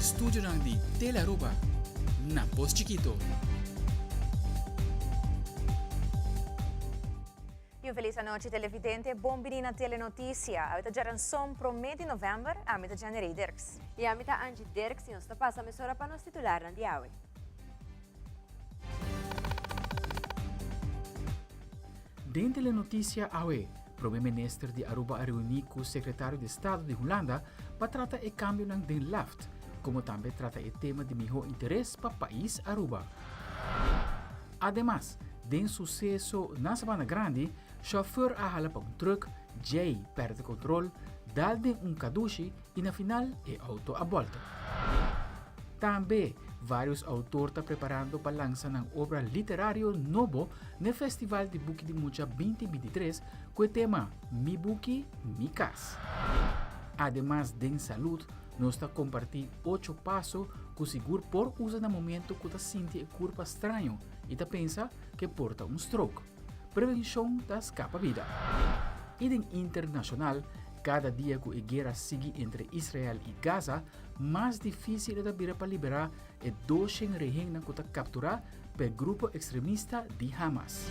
Estudionan di Telearuba na Pos Chikito. Y un feliz anochi televidente, bon bini na Telenoticia. Awe ta djaranson prome di november, ami ta Jenny Dirks. Y ami ta Angie Dirks y nos ta pasa mesora pa nos titularnan di awe. Den Telenoticia awe, Prome Minister di Aruba a reuni cu Secretario di Estado di Hulanda pa trata e cambionan den LAFT, como tambe trata e tema di miho interes pa pais Aruba. Ademas, den suceso na Sabana Grandi, chauffeur a hala pa un truck, djey perde control, dal den un cadushi y na final e auto a bolter. Tambe, varios autor ta preparando pa lansa nan obra literario nobo n'e Festival di Buki di Mucha 2023 ku e tema Mi Buki, Mi Kas. Ademas den salud nos ta kompartí ocho paso ku sigur por usa na momento ku ta sinti e kurpa straño i ta pensa ku e por ta un stroke. Prevenshon ta skapa bida. I den internashonal, kada dia ku e guera sigui entre Israel i Gaza, mas difísil e ta bira pa liberá e doshen rehennan ku ta kapturá pa e grupo ekstremista di Hamas.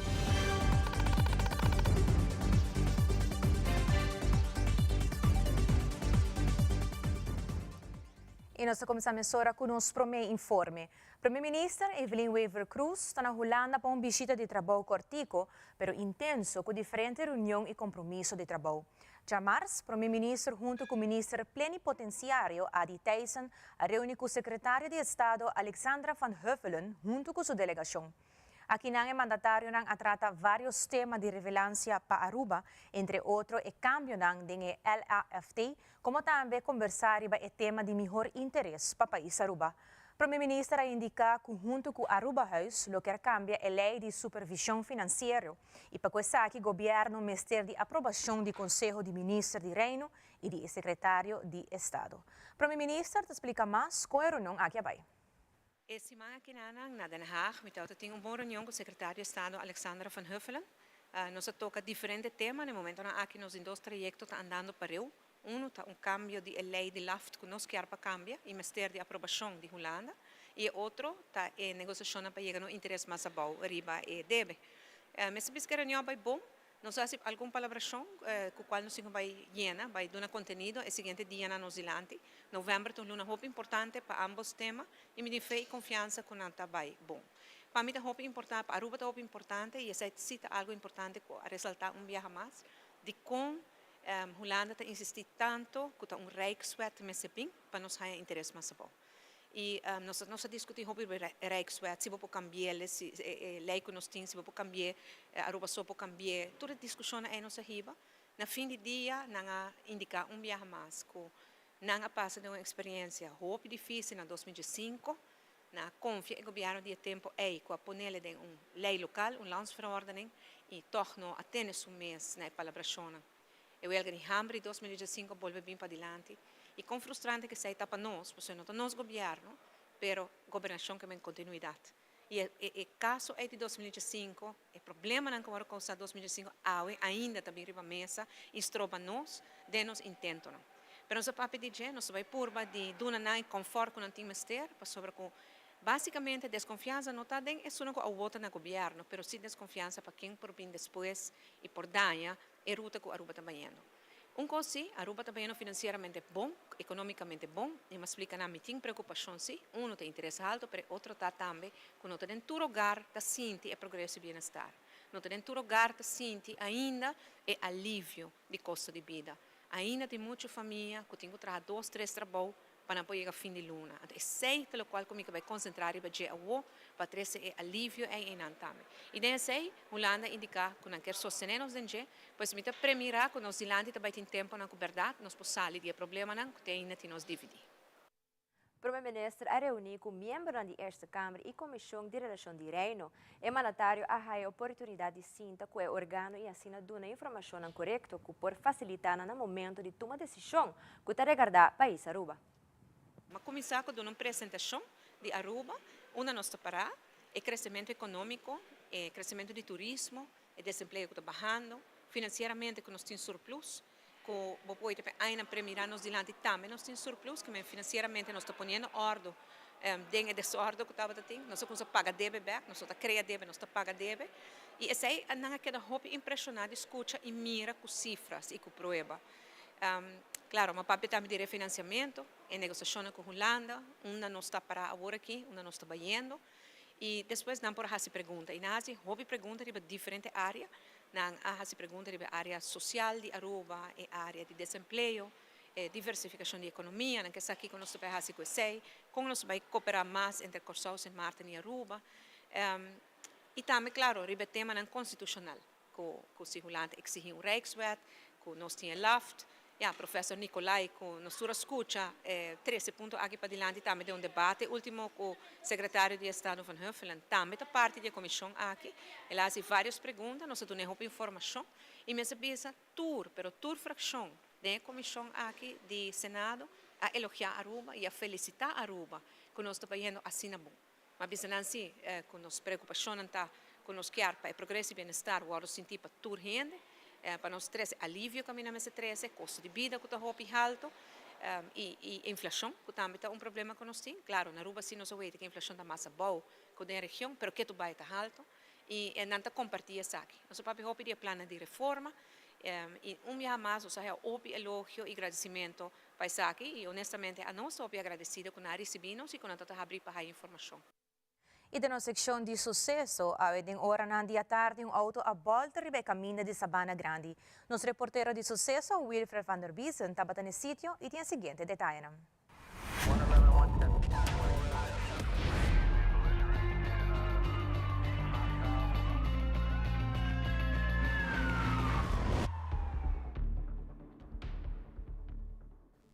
I nos ta kuminsá mesora ku nos promé informe. Prome Minister Evelyn Wever-Croes ta na Hulanda pa un bishita di trabou kòrtiku, pero intenso ku diferente reunion i kompromiso di trabou. Djamars, Prome Minister hunto cu Minister Plenipotenciario Adi Thijssen a reuni cu Secretario di Estado Alexandra van Huffelen hunto cu su delegacion. Akinan e mandatarionan a trata varios tema di revelancia pa Aruba, entre otro e cambionan den e LAFT, como tambe conversa riba e tema di mihor interes pa pais Aruba. Prome Minister a indica cu hunto cu Arubahuis lo kier cambia e ley di supervision financiero y pa cu esaki Gobierno mester di aprobacion di Conseho di Minister di Reino y di e Secretario di Estado. Prome Minister ta splica mas con e reunion aki a bay. E siman akinanan na Den Haag mi tabata tin un bon reunion cu Secretario di Estado Alexandra van Huffelen. Nos a toca diferente tema. Na e momentonan aki nos tin dos trayecto ta andando pareu. Unu ta un kambio di e lei di laft ku nos kier pa kambia i mester di aprobashon di Hulanda i e otro ta e negosiashonnan pa yega na un interes mas abou riba e debe. Mester bisa ku e reunion a bai bon. Nos a hasi algun palabrashon ku kual nos tin ku bai yena, bai duna kontenido e siguiente dianan nos dilanti. Novèmber ta un luna hopi importante pa ambos tema i mi tin fe i konfiansa ku nan ta bai bon. Pa mi ta hopi importante, pa Aruba ta hopi importante i esei si ta algu importante ku a resaltá un biaha mas dikon Hulanda ta insistí tanto ku ta un Rijkswet mester bin pa nos haña interes mas abou. I nos nos a diskutí hopi riba e Rijkswet, si bo por kambi'el, si e lei ku nos tin, si bo por kambi'é, Aruba so por kambi'é. Tur e diskushonnan ei nos a hiba. Na fin di dia nan a indiká un biaha mas ku nan a pasa den un eksperensia hopi difísil na 2005. Nan a konfia e gobièrnu di e tempu ei ku a ponele den un lei lokal, un landsverordening, i tòg no a tene su mes na e palabrashonnan. E welga di hamber di 2015 a bolbe bin padilanti, i kon frustrante ku esei ta pa nos, pasobra no ta nos gobièrnu, pero gobernashon ke men kontinuidat. I e e kaso ei di 2015, e problemanan ku wòrdu kousá 2015 awe ainda ta bin riba mesa i stroba nos den nos intentonan. Pero nos a papia di dje, nos ta bai purba di duna nan e kònfòrt ku nan tin mester, pasobra ku básikamente deskonfiansa no ta den esunnan ku awor ta na gobièrnu, pero sí deskonfiansa pa ken por bin despues i por daña e ruta ku Aruba ta bayendo. Un kos sí, Aruba ta bayendo finansieramente bon, ekonómikamente bon, i mi a splika nan mi tin preokupashon sí, unu ta interes haltu, pero e otro ta tambe ku no ta den tur hogar ta sinti e progreso i bienestar, no ta den tur hogar ta sinti ainda e alivio di kosto di bida. Ainda tin muchu famia ku tin ku traha dos, tres trabou pa nan por yega fin di luna. Anto esei ta lokual ku mi ke bai konsentrá riba dje awo pa trese e alivio ei einan tambe. I den esei, Hulanda a indiká ku nan kier sostené nos den dje, pues mi ta premirá ku nos dilanti ta bai tin tempunan ku bèrdat nos por sali di e problemanan ku te ainda tin nos dividí. Prome Minister a reuni cu miembronan di Eerste Kamer y Comision di Relacion di Reino. E mandatario a haya oportunidad di sinta cu e organo y asina duna informacionnan corecto cu por facilita nan na momento di tuma decision cu ta regarda pais Aruba. M'a cuminsa cu duna un presentacion di Aruba, unda nos ta para, e crecemento economico, e crecemento di turismo, e desempleo cu ta bahando, financieramente cu nos tin surplus. Ku bo por oita pa e añanan premirá nos dilanti tambe nos tin surplus, ke men finansieramente nos ta poniendo òrdu den e desòrdu ku tabata tin. Nos a kuminsá paga debe bèk, nos no ta krea debe, nos ta paga debe. I esei nan a keda hopi impreshoná di skucha i mira ku sifras i ku prueba. Klaro, mi a papia tambe di refinansiamentu, e negosiashonnan ku Hulanda, unda nos ta pará awor aki, unda nos ta bayendo. I despues nan por a hasi pregunta. I nan a hasi hopi pregunta riba diferente área. Nan a hasi pregunta riba e área sosial di Aruba, e área di desempleo, e diversifikashon di ekonomia. Nan ke sa kiko nos ta bai hasi ku esei, kon nos ta bai koperá mas entre Kòrsou, Sint Maarten i Aruba. I tambe, klaro, riba e temanan konstitushonal. Ku ku si Hulanda eksihí un Rijkswet, ku nos tin e laft. Ya, Professor Nicolai ku nos tur a skucha e trese punto aki padilanti tambe den un debate ultimo ku Sekretario di Estado Van Huffelen tambe ta parti di e komishon aki. El a hasi varios pregunta, nos a dun'é hopi informashon i mester bisa tur, pero tur frakshon den e komishon aki di Senado a elogiá Aruba i a felisitá Aruba ku nos ta bayendo asina bon. Ma bisa nan si ku nos preokupashonnan ta ku nos kier pa e progreso i bienestar wòrdu sintí pa tur hende, pa nos trese alivio kaminda mester trese, kosto di bida ku ta hopi haltu i inflashon ku tambe ta un problema ku nos tin. Klaro, na Aruba si nos a weta ku inflashon ta mas abou ku den region, pero ketu bai ta haltu i nan ta kompartí esaki. Nos a papia hopi di e plannan di reforma i un biaha mas nos a haya hopi elogio i gradisimentu Pa esaki, i honestamente anos ta hopi agradecido cu nan a ricibi nos i cu nan ta ta habri pa haya informacion. I den nos seccion di suceso, awe den oranan di atardi un auto a bolta riba e caminda di Sabana Grandi. Nos reportero di suceso, Wilfred van der Biesen, tabata n'e sitio i tin e siguiente detayenan.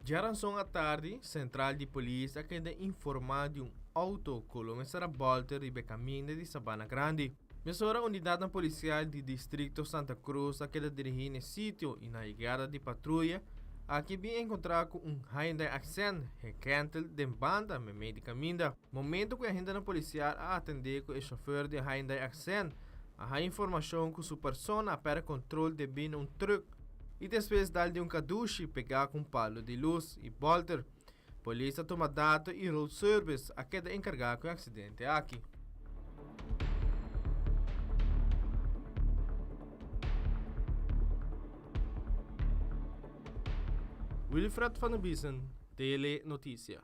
Djaranson atardi, sentral di polis a keda informá di un outo ku lo mester a bòlta riba e kaminda di Sabana Grandi. Mesora unidatnan polisial di distrikto Santa Cruz a keda dirigí n'e sitio i na yegada di patruya aki bin enkontrá ku un Hyundai Accent gekentel den banda meimei di kaminda. Momento ku e agentenan polisial a atendé ku e shofèr di e Hyundai Accent a haña informashon ku su persona a pèrdè kontrol debí na un trùk i despues dal di un kadushi pegá ku un palu di lus i bòlter. Polis a tuma dato i Road Service a keda enkargá ku e aksidente aki. Wilfred van der Biesen, Tele Noticia.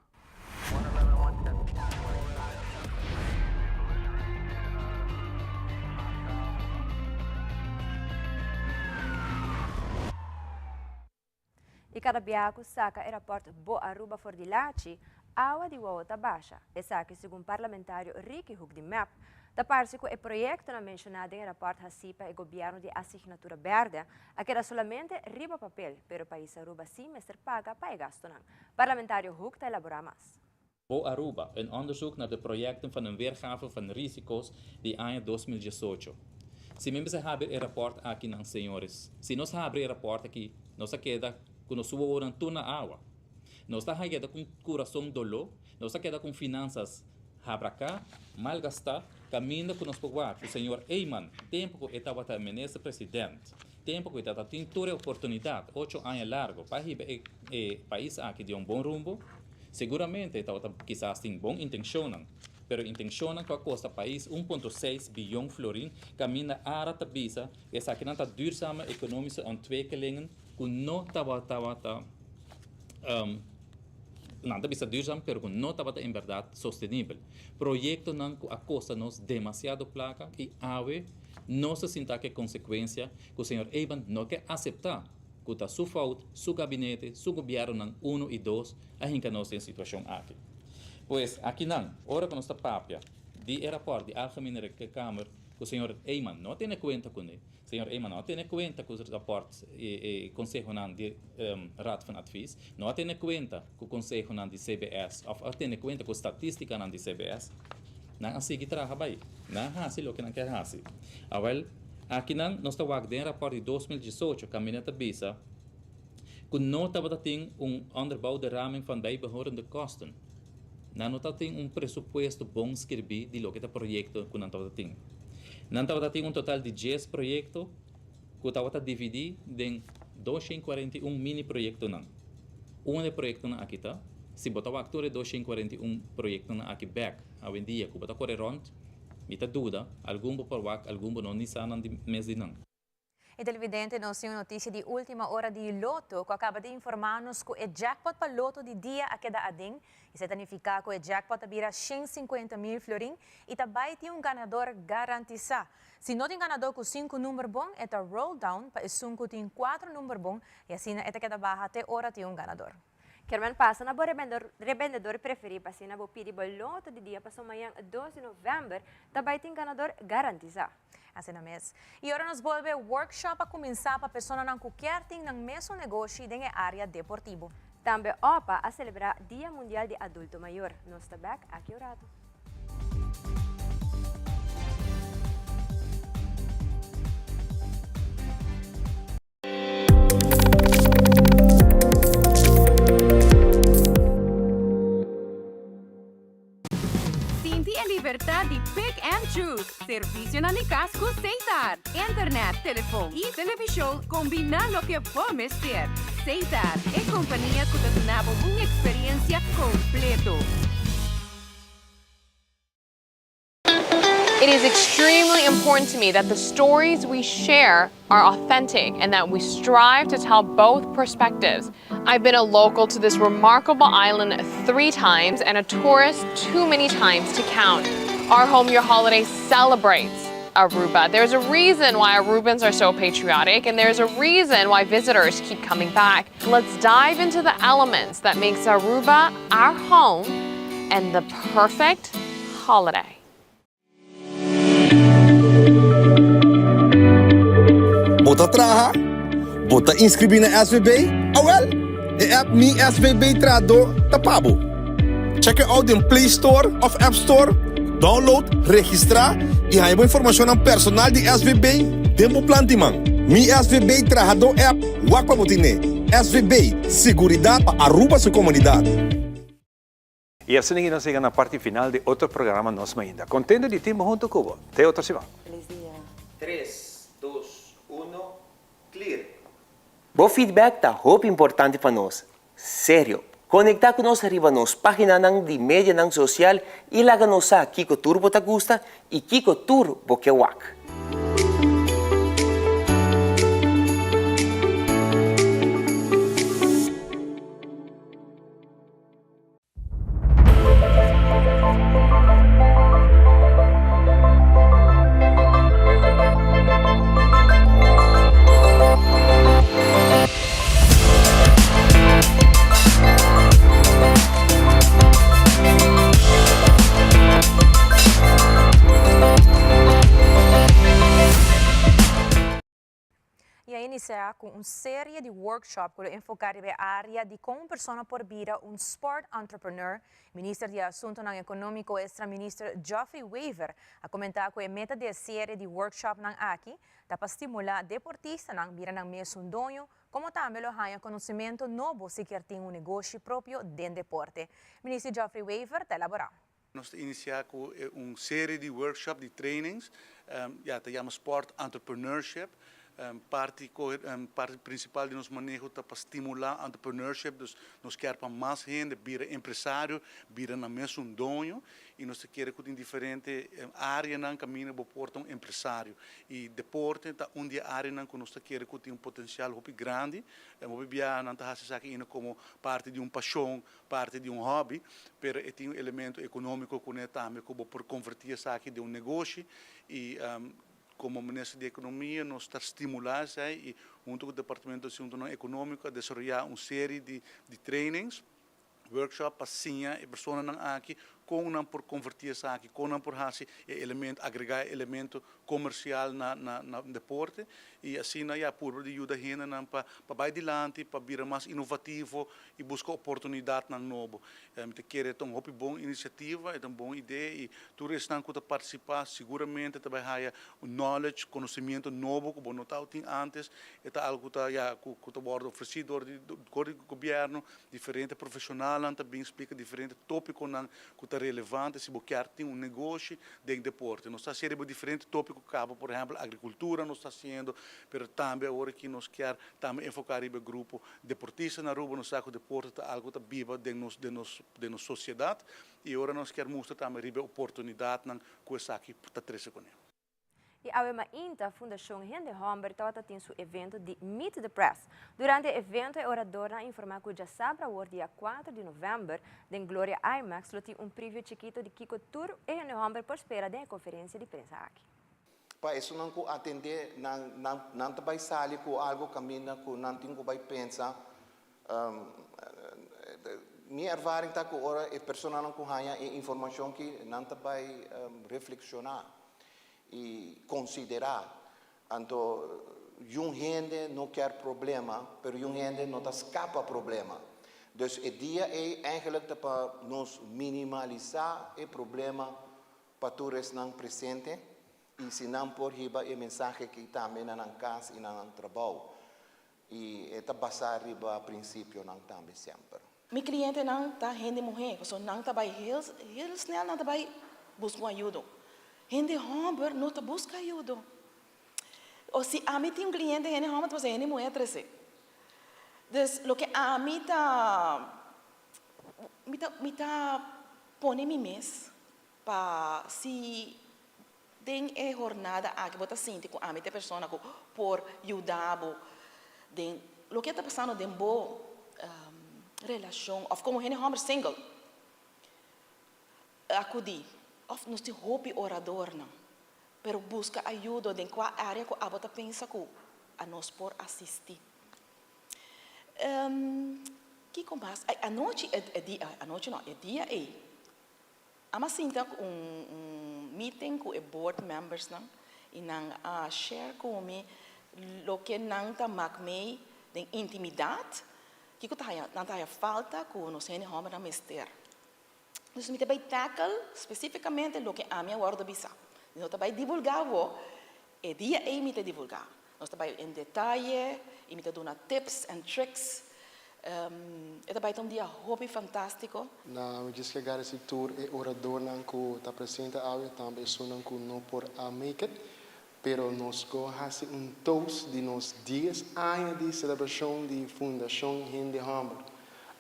I kada biaha ku saka e rapòrt Bo Aruba for di Lachi, awa di wowo ta basha. Esaki segun parlamentario Ricky Hoek di mep. Ta parse ku e proyektonan menshoná den e rapòrt hasí pa e gobièrnu di asignatura bèrdè a keda solamente riba papel, pero pais Aruba sí mester paga pa e gastunan. Parlamentario Hoek ta elaborá mas. Bo Aruba, een onderzoek naar de projecten van een weergave van risico's di aña 2018. Si mi mester habri e rapport aki nan, señores, si nos habri e rapport aki, nos ta keda ku nos wowonan tur na awa. Nos ta keda ku un kurason doló, nos ta keda ku un finansas habraká, malgastá, kaminda ku nos por wak ku señor Eman, tempu ku e tabata minister president, tempu ku e tabata tin tur e oportunidat, ocho aña largo, pa hiba e e pais aki den un bon rumbo, Seguramente e tabata kisas tin bon intenshonnan, pero intenshonnan ku a kosta pais un punto seis biyon florin kaminda ara ta bisa esakinan ta duurzame economische ontwikkelingen ku no tabata nan ta bisa duurzaam pero ku no tabata en bèrdat sostenibel. Proyektonan ku a kosta nos demasiado plaka i awe nos ta sinta ku e konsekuensia ku señor Eban no ke aseptá. ku ta su fout, su gabinete, su gobièrnunan unu i dos a hinka nos den situashon aki. Pues, akinan, ora ku nos ta papia di e rapòrt di Algemene Rekenkamer ku señor Eman no a tene kuenta kuné, señor Eman no a tene kuenta ku rapòrt e konsehonan di Raad van Advies, no a tene kuenta ku konsehonan di CBS òf a tene kuenta ku statistikanan di CBS, nan a sigui traha bai. Nan a hasi loke nan kier hasi. Awèl, akinan nos ta wak den rapòrt di 2018 kaminda ta bisa ku no tabata tin un onderbouwde raming van bijbehorende kosten. Nan no tabatin un presupuesto bon skirbí di loke ta proyekto ku nan tabata tin. Nan tabata tin un total di dies proyekto ku tabata dividí den. 241 mini proyectonan. Un di e proyectonan aki ta, si bo ta wak tur e 241 proyectonan aki bek awendia cu bo ta core rond, mi ta duda, algun bo por wak, algun bo no ni sa nan di mes di nan. E televidente nos tin un noticia di ultima ora di Lotto cu a caba di informa nos cu e jackpot pa Lotto di dia a keda aden. Esey ta nifica cu e jackpot a bira 150 mil florin y ta bay tin un ganador garantisa. Si no tin ganador cu cinco number bon e ta roll down pa esun cu tin cuatro number bon y asina e ta keda baha te ora tin un ganador. Kermen pasa na bo rebendedor preferí pa asina bo pidi bo loto di dia paso mañan 2 di novèmber ta bai tin ganador garantisá. Asina mes. Y ora nos bolbe, workshop a cuminsa pa personanan cu kier tin nan mesun negoshi den e area deportivo. Tambe OPA a celebra Dia Mundial di Adulto Mayor. Nos ta bek aki un rato. Sinti e libertad di pick and choose. Servicionan di cas cu Setar. Internet, telefon y television combina loke bo mester. Setar, e compania cu ta duna bo un experiencia completo. It is extremely important to me that the stories we share are authentic and that we strive to tell both perspectives. I've been a local to this remarkable island three times and a tourist too many times to count. Our Home Your Holiday celebrates Aruba. There's a reason why Arubans are so patriotic and there's a reason why visitors keep coming back. Let's dive into the elements that makes Aruba our home and the perfect holiday. Bo ta traha? Bo ta inscribi na SVB? Awel, e app Mi SVB Trahador ta pa bo. Check it out den Play Store of App Store, download, registra y haña bo informacionnan personal di SVB den bo plan di man. Mi SVB Trahador app, wak pa bo tine. SVB, siguridad pa Aruba su comunidad. Y asina nos a yega na parti final di otro programa Nos Mainta. Contento di tin bo hunto cu bo. Te otro siman. Feliz dia. Tres, dos, uno, clear! Bo feedback ta hopi importante pa nos. Serio, conecta cu nos riba nos paginanan di medianan social y laga nos sa kico tur bo ta gusta y kico tur bo ke wak. Y a inicia cu un serie di workshop cu lo enfoca riba e area di con un persona por bira un sport entrepreneur. Minister di Asuntonan Economico extra Minister Geoffrey Wever a comenta cu e meta di e serie di workshopnan aki ta pa stimula deportistanan bira nan mesun doño como tambe lo haya conocimento nobo si kier tin un negoshi propio den deporte. Minister Geoffrey Wever ta elabora. Nos ta inicia cu un serie di workshop, di trainings, ya ta yama Sport Entrepreneurship. Parti parti principal di nos maneho ta pa stimula entrepreneurship, dus nos kier pa mas hende bira empresario, bira nan mesun doño y nos ta kere cu tin diferente areanan caminda bo por ta un empresario. Y deporte ta un di e areanan cu nos ta kere cu tin un potencial hopi grandi. Hopi biaha nan ta haci esaki ainda como parti di un pasion, parti di un hobby, pero e tin un elemento economico cune tambe cu bo por converti esaki den un negoshi y como Minister di Economia nos ta stimula esey y hunto cu Departamento di Asuntonan Economico a desaroya un serie di trainings, workshop pa siña e personanan aki con nan por converti esaki, con nan por haci e elemento, agrega e elemento comercial na na deporte y asina ya purba di yuda hendenan pa pa bay dilanti, pa bira mas inovativo y busca oportunidadnan nobo. Mi ta kere e ta un hopi bon iniciativa, e ta un bon idea y tur esnan cu ta participa siguramente ta bay haya un knowledge, conocimiento nobo cu bo no tabatin antes. E ta algo cu ta ya cu ta wordo ofreci door di gobierno, diferente profesionalnan ta bin splica diferente topiconan cu ta. ta relevante si bo kier tin un negoshi den deporte. Nos ta haciendo riba diferente topico caba, por ehempel agricultura nos ta haciendo, pero tambe awor aki nos kier tambe enfoca riba e grupo deportista na Aruba. Nos sa cu deporte ta algo ta biba den nos den nos den nos sociedad y ora nos kier mustra tambe riba e oportunidadnan cu esaki ta trece cune. Y awe mainta Fundacion Hende Homber tabata tin su evento di Meet the Press. Durante e evento e oradornan a informa cu djasabra awor dia 4 di november den Gloria IMAX lo tin un preview chikito di kico tur e hende homber por spera den e conferencia di prensa aki. Pa esunnan ku atendé nan, nan, nan ta bai sali ku algu kaminda ku nan tin ku bai pensa. Mi ervaring ta ku ora e personanan ku haña e informashon ki, nan ta bai reflekshoná i konsiderá. Anto yun hende no kier problema, pero yun hende no ta skapa problema. Dus e dia ei eigenlijk ta pa nos minimalisá e problema pa tur esnan presente i si nan por hiba e mensahe aki tambe na nan kas i na nan trabou. I e ta basá riba prinsipionan tambe semper. Mi klientenan ta hende muhé, pasobra nan ta bai heel heel snel nan ta bai buska un ayudo. Hende hòmber no ta buska ayudo. O si ami tin un kliente hende hòmber ta pasobra hende muhé a trese. Dus loke ami ta mi ta mi ta pone mi mes Pa si den e hornada aki bo ta sinti ku ami ta e persona ku por yuda bo den loke ta pasando den bo relashon òf komo hende hòmber single, akudí. Òf nos tin hopi oradornan, pero buska ayudo den kua área ku abo ta pensa ku anos por asistí. Kiko mas? Anochi e dia, anochi no, e dia ei Am a sinta cu un un meeting cu e board membersnan y nan a share cu mi loke nan ta mak mee den intimidad, kico ta haya nan ta haya falta cu nos hende hombernan mester. Dus mi ta bay tackle specificamente loke ami a wordo bisa. Mi no ta bay divulga awo, e dia ey mi ta divulga. Nos ta bai en detaye y mi ta duna tips and tricks. E ta bai ta un dia hopi fantastico. Na mi djis ke gradisi tur e oradornan ku ta presente awe, tambe esunnan ku no por a make it. Pero nos go hasi un toast di nos dies aña di selebrashon di Fundashon Hende Hòmber.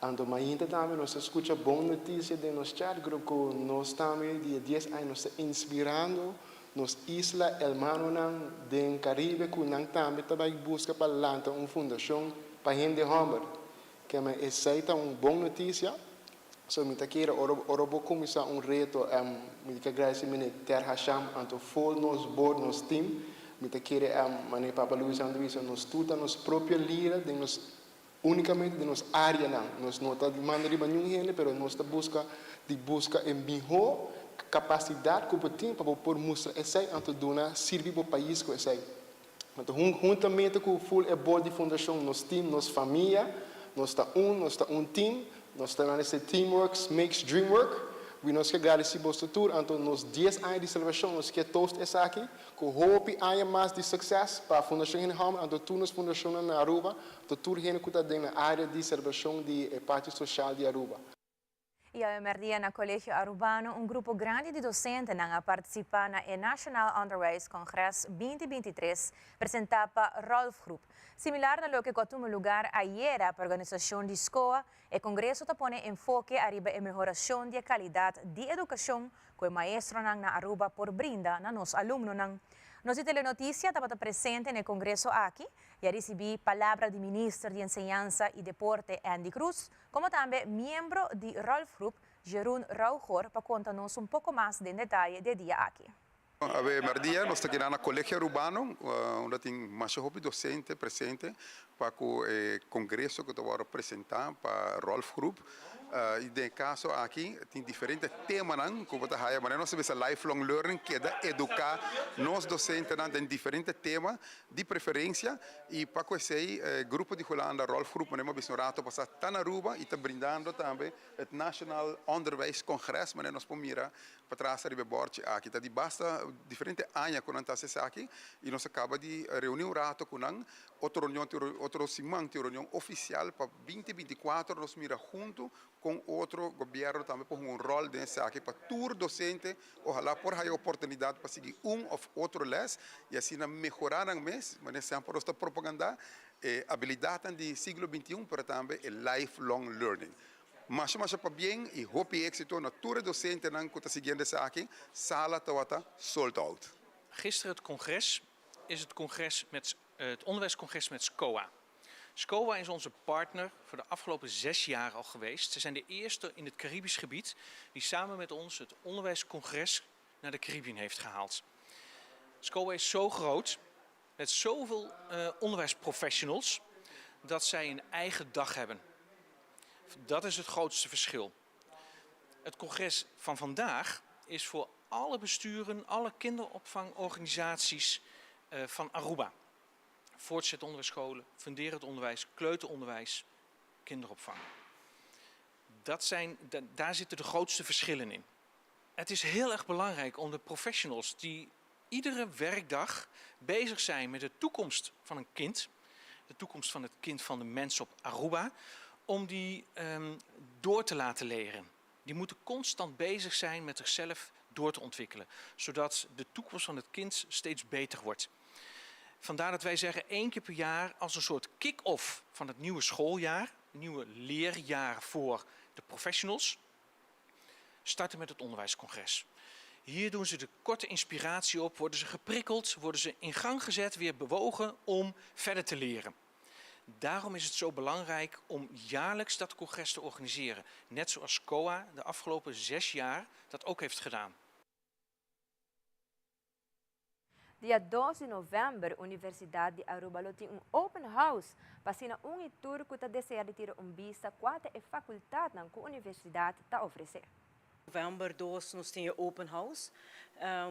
Anto mainta tambe nos ta skucha bon notisia den nos chat group ku nos tambe di e dies aña nos ta inspirando Nos isla hermanonan den Caribe cu nan tambe ta bay busca pa lanta un fundacion pa hende homber. Keme esey ta un bon noticia. So mi ta kere ora ora bo cuminsa un reto mi ta gradici meneer Ter Hasham anto full nos board nos team. Mi ta kere manera Papa Luis a bisa nos tur ta nos propio lider den nos unicamente den nos areanan. Nos no ta manda riba niun hende, pero nos ta busca di busca e miho capacidad cu bo tin pa bo por mustra esey anto duna sirbi bo pais cu esey. Anto huntamente cu full e board di fundacion, nos team, nos famia, nos ta un, nos ta un team, nos ta nan esey teamwork makes dream work. Wi nos ke gradeci boso tur, anto nos dies aña di celebracion nos ke toast esaki cu hopi aña mas di succes pa Fundacion Hende Homber anto tur nos fundacionnan na Aruba. Ta tur hende ku ta den e área di selebrashon di e parti soshal di Aruba. Y awe merdia na Colegio Arubano un grupo grandi di docentenan a participa na e Nationaal Onderwijs Congres 2023 presenta pa Rolf Groep. Similar na loke cu a tuma lugar ayera pa organisacion di SCOA, e congreso ta pone enfoke ariba e mehoracion di e calidad di educacion cu e maestronan na Aruba por brinda na nos alumnonan. Nos di Telenoticia tabata presente na e congreso aki y a ricibi palabra di Minister di Enseñansa y Deporte Endy Croes, como tambe miembro di Rolf Groep, Jeroen Rougoor pa conta nos un poco mas den detaye di e dia aki. Awe merdia nos ta keda na Colegio Arubano unda tin masha hopi docente presente pa cu e congreso cu ta worde presenta pa Rolf Groep. Y den e caso aki tin diferente temanan cu bo ta haya, manera nos ta bisa lifelong learning, keda educa nos docentenan den diferente tema di preferencia y pa cu esey e grupo di Hulanda, Rolf Groep, manera mi a bisa un rato pasa, ta na Aruba y ta brindando tambe het Nationaal Onderwijs Congres, manera nos por mira. Patras riba e bòrchi aki ta di basta diferente aña ku nan ta hasi esaki i nos a kaba di reuní un rato ku nan. Otro reunion tin otro siman tin reunion ofisial pa binti 24 nos mira huntu kon otro gobièrnu tambe por hunga un ròl den esaki pa tur dosente ohalá por haya oportunidat pa sigui un òf otro lès i asina mehorá nan mes. Manera semper nos ta propagandá e abilidatnan di siglo 21 pero tambe e lifelong learning. Masha masha pabien y hopi exito na tur e docentenan cu ta siguiendo esaki, sala tawata sold out. Gisteren het congres is het congres met het onderwijscongres met SCOA. SCOA is onze partner voor de afgelopen 6 jaar al geweest. Ze zijn de eerste in het Caribisch gebied die samen met ons het onderwijscongres naar de Caribbean heeft gehaald. SCOA is zo groot, met zoveel onderwijsprofessionals, dat zij een eigen dag hebben. Dat is het grootste verschil. Het congres van vandaag is voor alle besturen, alle kinderopvangorganisaties van Aruba. Voortgezet onderwijsscholen, funderend onderwijs, kleuteronderwijs, kinderopvang. Daar zitten de grootste verschillen in. Het is heel erg belangrijk om de professionals die iedere werkdag bezig zijn met de toekomst van een kind, de toekomst van het kind van de mens op Aruba, om die door te laten leren. Die moeten constant bezig zijn met zichzelf door te ontwikkelen, zodat de toekomst van het kind steeds beter wordt. Vandaar dat wij zeggen één keer per jaar als een soort kick-off van het nieuwe schooljaar, het nieuwe leerjaar voor de professionals, starten met het onderwijscongres. Hier doen ze de korte inspiratie op, worden ze geprikkeld, worden ze in gang gezet, weer bewogen om verder te leren. Daarom is het zo belangrijk om jaarlijks dat congres te organiseren. Net zoals COA de afgelopen 6 jaar dat ook heeft gedaan. Dia 2 di november, Universidad di Aruba lo tin un open house pa asina un y tur cu ta desea di tira un bista cua ta e facultadnan cu universidad ta ofrece. November 2 nos tin open house.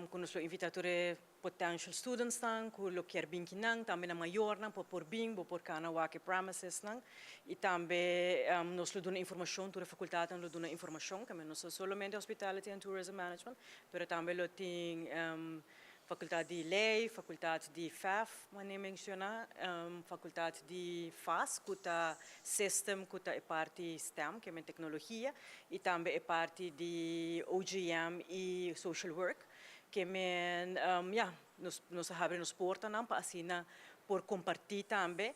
Cu nos invita tur potential students nan, cu lo kier bin akinan, tambe nan mayornan, por bin, bo por cana wak e premises nan. Y tambe nos lo duna informacion, tur facultad lo duna informacion, cu no solamente Hospitality and Tourism Management, pero tambe lo tin facultad di ley, facultad di FEF, manera menciona, facultad di FAS, cu ta System, cu ta e parti STEM, cu ta tecnologia, y tambe e parti di OGM y Social Work, kiermen, ja, nos a habri nos portanan pa asina por comparti tambe,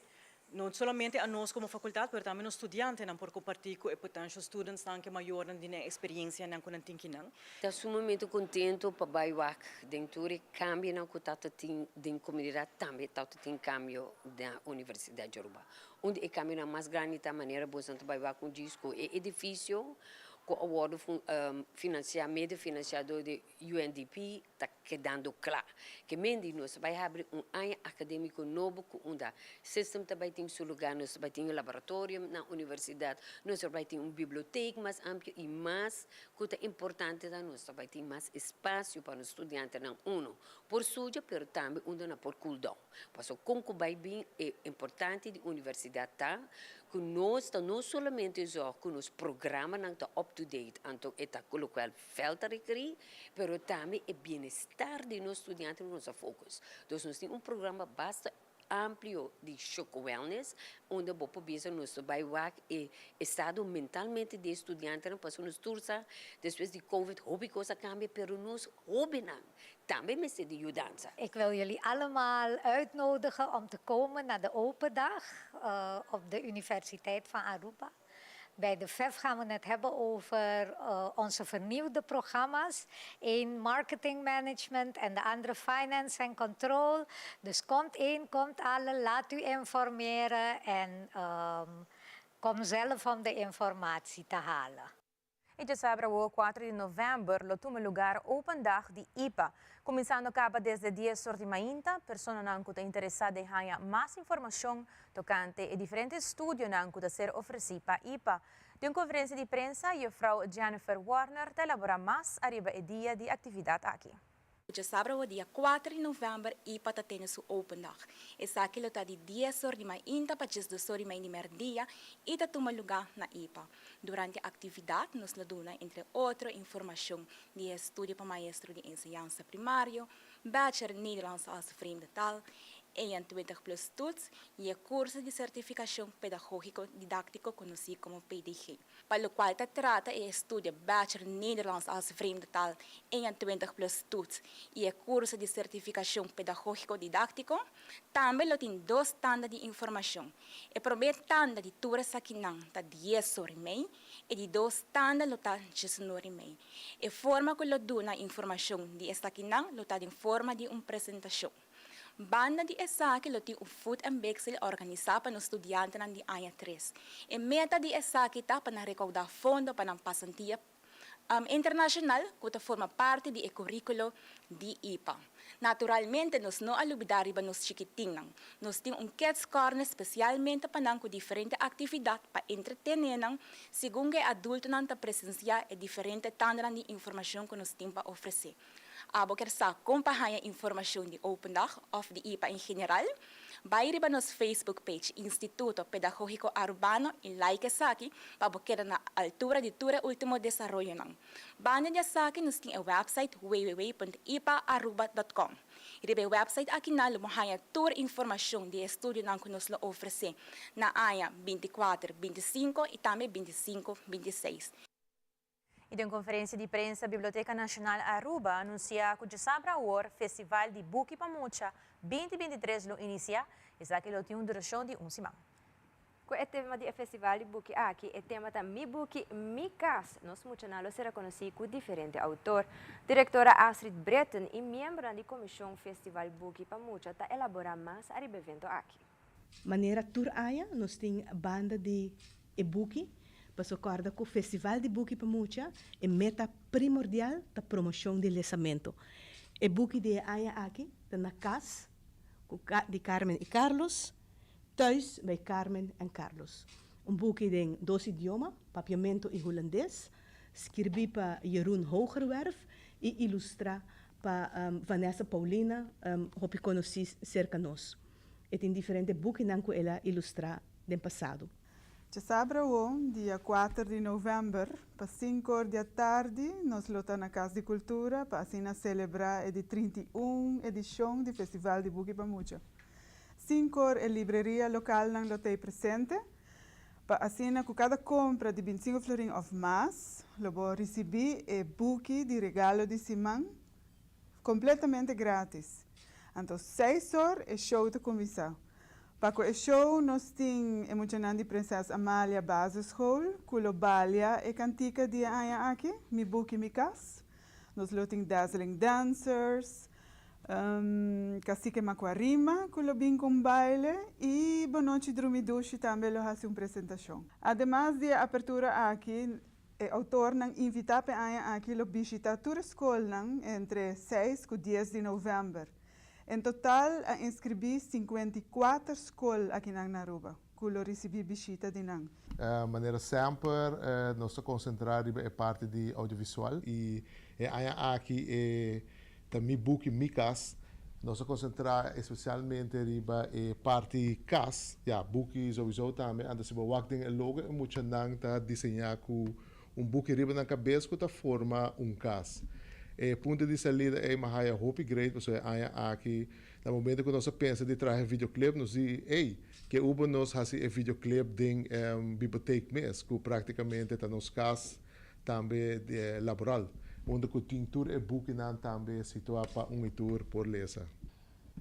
no solamente anos como facultad, pero tambe nos studiantenan por comparti cu e potential students nan cu mayornan di experiencia nan cu nan tin akinan. Ta sumamente contento pa bay wak den tur e cambionan cu ta tin den comunidad, tambe ta tin cambio na Universidad di Aruba. Unda e cambio mas grandi ta manera bo ta bay wak un disco e edificio cu a wordo financia, medio financia di UNDP, ta kedando cla. Kiermen nos bay habri un aña academico nobo cu un system tambe tin su lugar, nos bay tin un laboratorio na universidad, nos bay tin un biblioteca mas amplio y mas cu ta importante, nos bay tin mas espacio pa e studiantenan uno por studia, pero tambe unda nan por cool down. Paso con cu bay bin e importante di universidad ta cu nos ta no solamente zorg cu nos programanan ta up to date, anto e ta locual veld ta requeri, pero tambe e bienestar di nos studiantenan nos focus. Anto nos tin un programa basta amplio di shock wellness, unda bo por bisa nos bay wak e estado mentalmente di studiantenan, paso nos tur sa, despues di COVID, hopi cos a cambia, pero nos hobennan tambe mester di yudansa. Ik wil jullie allemaal uitnodigen om te komen naar de open dag op de Universiteit van Aruba. Bij de VEF gaan we het hebben over onze vernieuwde programma's. Eén marketing management en de andere finance en control. Dus komt één, komt alle, laat u informeren en kom zelf om de informatie te halen. Y diasabra 4 di november, lo tuma lugar Open Dag di IPA. Cuminsando caba desde 10 or di mainta, personanan cu ta interesa den haya mas informacion tocante e diferente estudionan cu ta ser ofreci pa IPA. Den un conferencia di prensa, juffrouw Jennifer Warner ta elabora mas ariba e dia di actividad aki. Djasabra awo dia kuater di novèmber ipa ta tene su open dag. Esaki lo ta di dies or di mainta pa diesdos or i mei di mèrdia i ta tuma lugá na ipa. Durante aktividat nos lo duna entre otro informashon di e estudio pa maestro di enseñansa primario, Bachelor Nederlands als vreemde taal, 21 plus toets i e kurso di sertifikashon pedagógiko didáktiko konosí komo PDG. Pa lokual ta trata e estudio Bachelor Nederlands als vreemde taal 21 plus toets i e kurso di sertifikashon pedagógiko didáktiko, tambe lo tin dos tanda di informashon. E promé tanda di tur esakinan ta dies or i mei, e di dos tanda lo ta diesunor i mei. E forma ku lo duna informashon di esakinan lo ta den forma di un presentashon. Banda di esaki lo tin un food and bake sale organisá pa nos studiantenan di aña tres. E meta di esaki ta pa nan rekoudá fondo pa nan pasantia internashonal ku ta forma parti di e kuríkulo di ipa. Naturalmente nos no a lubidá riba nos chikitinnan. Nos tin un kids corner spesialmente pa nan ku diferente aktividat pa entretené nan segun ku e adultonan ta presensiá e diferente tandanan di informashon ku nos tin pa ofresé. Abo kier sa kon pa haña informashon di Open Dag òf di ipa en general? Bai riba nos Facebook page Instituto Pedagógiko Arubano i like esaki pa bo keda na altura di tur e último desaroyonan. Banda di esaki nos tin e website www.ipaaruba.com. Riba e website akinan lo bo haña tur informashon di e estudionan ku nos lo ofresé na aña bintikuater, bintisinko i tambe bintisinko, bintiseis. I den konferensia di prensa Biblioteca Nacional Aruba a anunsia ku djasabra awor Festival di Buki pa Mucha binti bintitres lo inisia, esaki lo tin un durashon di un siman. Ku e tema di e festival di buki aki, e tema ta Mi Buki, Mi Kas. Nos muchanan lo sera konosí ku diferente outor. Direktora Astrid Britten i miembronan di komishon Festival Buki pa Mucha ta elaborá mas ariba evento aki. Manera tur aña nos tin banda di e buki, paso kòrda ku Festival di Buki pa Mucha e meta primordial ta promoshon di lesamento. E buki di e aña aki ta Na Kas ku di Carmen i Carlos, Thuis bij Carmen en Carlos. Un buki den dos idioma, Papiamento i Hulandes, skirbí pa Jeroen Hoogerwerf i ilustrá pa Vanessa Paulina, hopi konosí serka nos. E tin diferente bukinan ku el a ilustrá den pasado. Djasabra awo, dia kuater di novèmber, pa sinku or di atardi nos lo ta na Kas di Kultura pa asina selebrá e di 31 edishon di Festival di Buki pa Mucha. Sinku or e libreria lokalnan lo t'ei presente pa asina ku kada kompra di bintisinku florin òf mas lo bo risibí e buki di regalo di siman Completamente gratis. Anto seis or e show ta cuminsa. Pa cu e show nos tin e muchanan di Prinses Amalia Basisschool cu lo balia e cantica di e aña aki, Mi Buki Mi Cas. Nos lo tin Dazzling Dancers, Cacique Macuarima cu lo bin cu un baile y Bonochi Drumi Dushi tambe lo haci un presentacion. Ademas di e apertura aki, E outornan invitá p'e aña aki lo bishitá tur e skolnan entre seis ku dies di novèmber. En total a inskribí 54 skol akinan na Aruba ku lo risibí bishita di nan. Manera semper nos ta konsentrá riba e parti di audiovisual i e aña aki e Ta mi buki mi kas. Nos a konsentrá espesialmente riba e parti kas. Ya, buki souiso tambe. Anto si bo wak den e logo e muchanan ta diseñá ku un buki riba nan kabes ku ta forma un kas. E punto di salida ei m'a haya hopi great pasobra e aña aki na momento ku nos a pensa di traha e videoclip nos di, ey, ke ubo nos hasi e videoclip den biblioteek mes ku praktikamente ta nos kas Tambe laboral, unda cu tin tur e bukinan tambe situa pa un y tur por lesa.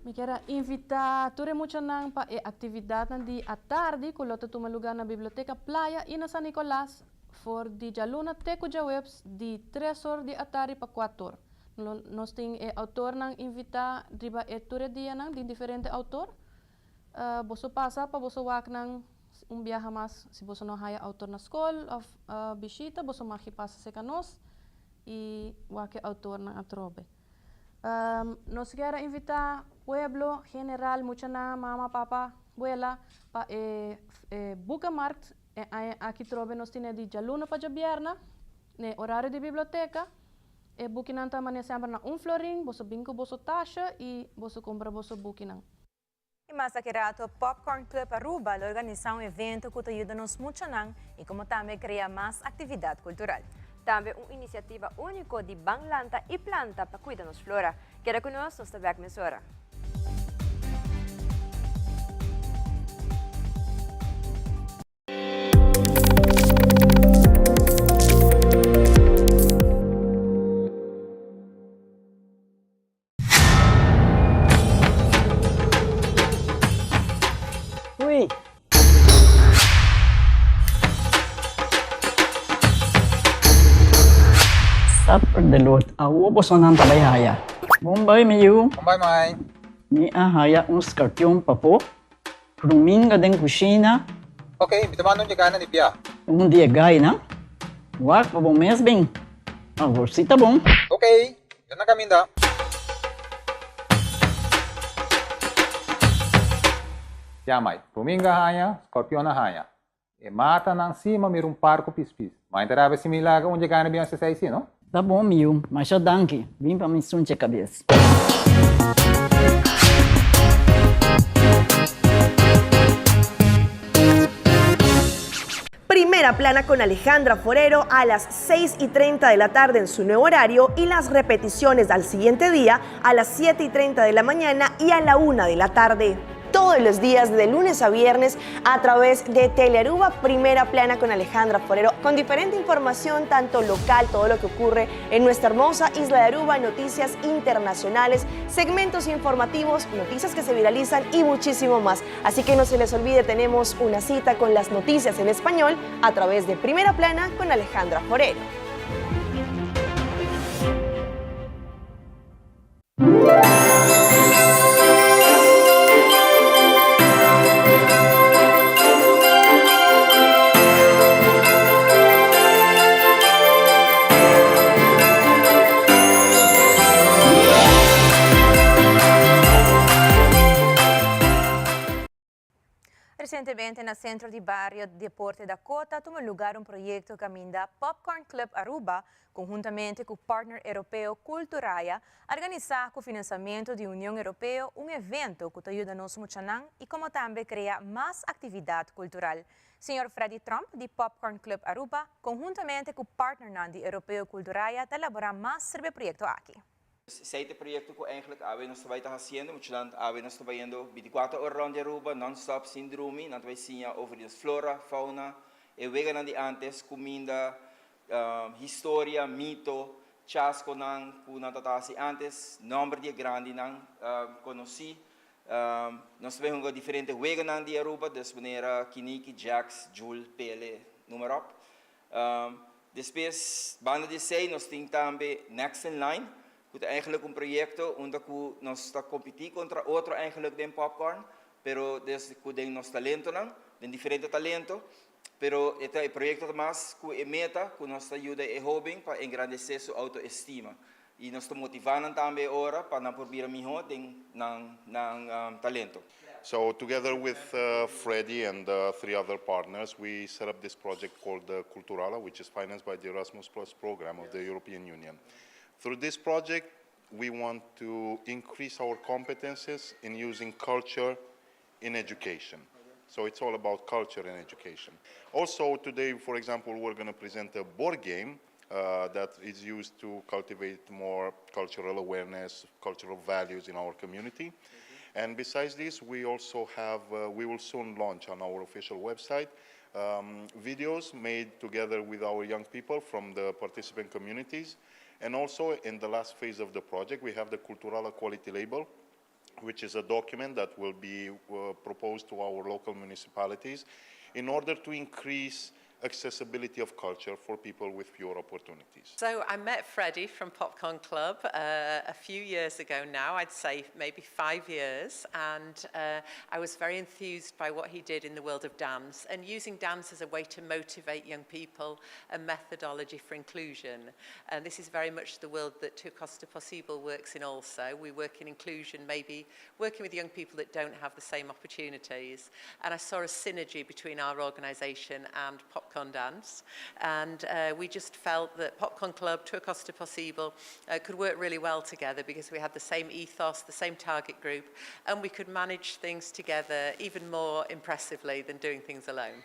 Mi kier a invita tur e muchanan pa e actividadnan di atardi cu lo ta tuma lugar na Biblioteca Playa y na San Nicolas for di djaluna te cu djaweps di tres or di atardi pa cuator. Nos tin e autornan invita riba e tur e dianan di diferente autor. Boso pasa pa boso wak nan un biaha mas si boso no haya autor na skol of bishita boso magi pasa serka nos i wak e autornan atrobe. Nos kier a invita pueblo general, muchanan, mama, papa, buela pa e boekenmarkt e aña aki trobe nos tine di djaluna pa djabièrnè n'e orario di biblioteka. E bukinan ta mane semper na un florin, boso bin ku boso tasha i boso kumpra boso bukinan. I mas aki rato Popcorn Club Aruba lo organisa un evento ku ta yuda nos muchanan i komo tambe krea mas aktividat kultural. Tambe un inisiativa úniko di Ban Lanta i Planta pa kuida nos flora. Keda ku nos, nos ta bèk mesora. Ui! Supper de lot, awo bosonan ta bai haya. Bon bai mi yu. Bon bai mai. Mi a haya un skarpion papo. Ruminga den kushina. Ok, mi ta manda un di gainan di bia. Un di e gainan? Wak pa bo mes bin. Awor si ta bon. Ok, mi ta na kaminda. Ya mai, ruminga haña, skorpion a haña. E matanan si ma mira un par ku pispis. Ma inta rabia si mi laga un dje gana bin hasi esei si, no? Ta bon mi yu, masha danki. Bin pa mi sunche kabes. Primera Plana con Alejandra Forero a las 6 y 30 de la tarde en su nuevo horario y las repeticiones al siguiente día a las 7 y 30 de la mañana y a la 1 de la tarde. Todos los días de lunes a viernes a través de Telearuba Primera Plana con Alejandra Forero, con diferente información, tanto local, todo lo que ocurre en nuestra hermosa isla de Aruba, noticias internacionales, segmentos informativos, noticias que se viralizan y muchísimo más. Así que no se les olvide, tenemos una cita con las noticias en español a través de Primera Plana con Alejandra Forero. Recientemente na Centro di Bario Deporte Dakota a tuma lugar un proyecto caminda Popcorn Club Aruba conhuntamente cu partner Europeo Culturaya a organisa cu financiamento di Union Europeo un evento cu ta yuda nos muchanan y como tambe crea mas actividad cultural. Señor Freddy Tromp di Popcorn Club Aruba conhuntamente cu partnernan di Europeo Culturaya ta elabora mas riba e proyecto aki. Esei ta e proyecto cu eigenlijk awe nos ta bay ta haciendo. Muchanan, awe nos ta bayendo binticuater ora rond di Aruba, non-stop, sin drumi. Nan ta bay siña over di nos flora, fauna, e weganan di antes, cuminda, historia, mito, chasconan cu nan ta haci antes, nomber di e grandinan conoci. Nos ta bay hunga diferente weganan di Aruba, dus manera kiniki, jacks, jul, pele, noem maar op. Despues, banda di esei nos tin tambe Next in Line, ku ta eigenlijk un proyekto unda ku nos ta kompetí kontra otro eigenlijk den Popcorn, pero des ku den nos talentonan, den diferente talento, pero e ta e proyekto ta mas ku e meta ku nos ta yuda e hóben pa engrandesé su outoestima i nos ta motivá nan tambe e ora pa nan por bira mihó den nan nan talento. So together with Freddy and three other partners, we set up this project called Culturala, which is financed by the Erasmus Plus program of the European Union. Through this project, we want to increase our competences in using culture in education. So it's all about culture and education. Also today, for example, we're going to present a board game uh, that is used to cultivate more cultural awareness, cultural values in our community. Mm -hmm. And besides this, we also have, uh, we will soon launch on our official website um, videos made together with our young people from the participant communities. And also in the last phase of the project, we have the Culturala Quality Label, which is a document that will be uh, proposed to our local municipalities in order to increase accessibility of culture for people with fewer opportunities. So I met Freddie from Popcorn Club uh, a few years ago now, I'd say maybe five years, and uh, I was very enthused by what he did in the world of dance and using dance as a way to motivate young people and methodology for inclusion. And this is very much the world that Tu Costa Possible works in also. We work in inclusion, maybe working with young people that don't have the same opportunities. And I saw a synergy between our organisation and Popcorn. Popcorn Dance. And uh, we just felt that Popcorn Club, Tur Cos Ta Posibel, uh, could work really well together because we had the same ethos, the same target group, and we could manage things together even more impressively than doing things alone.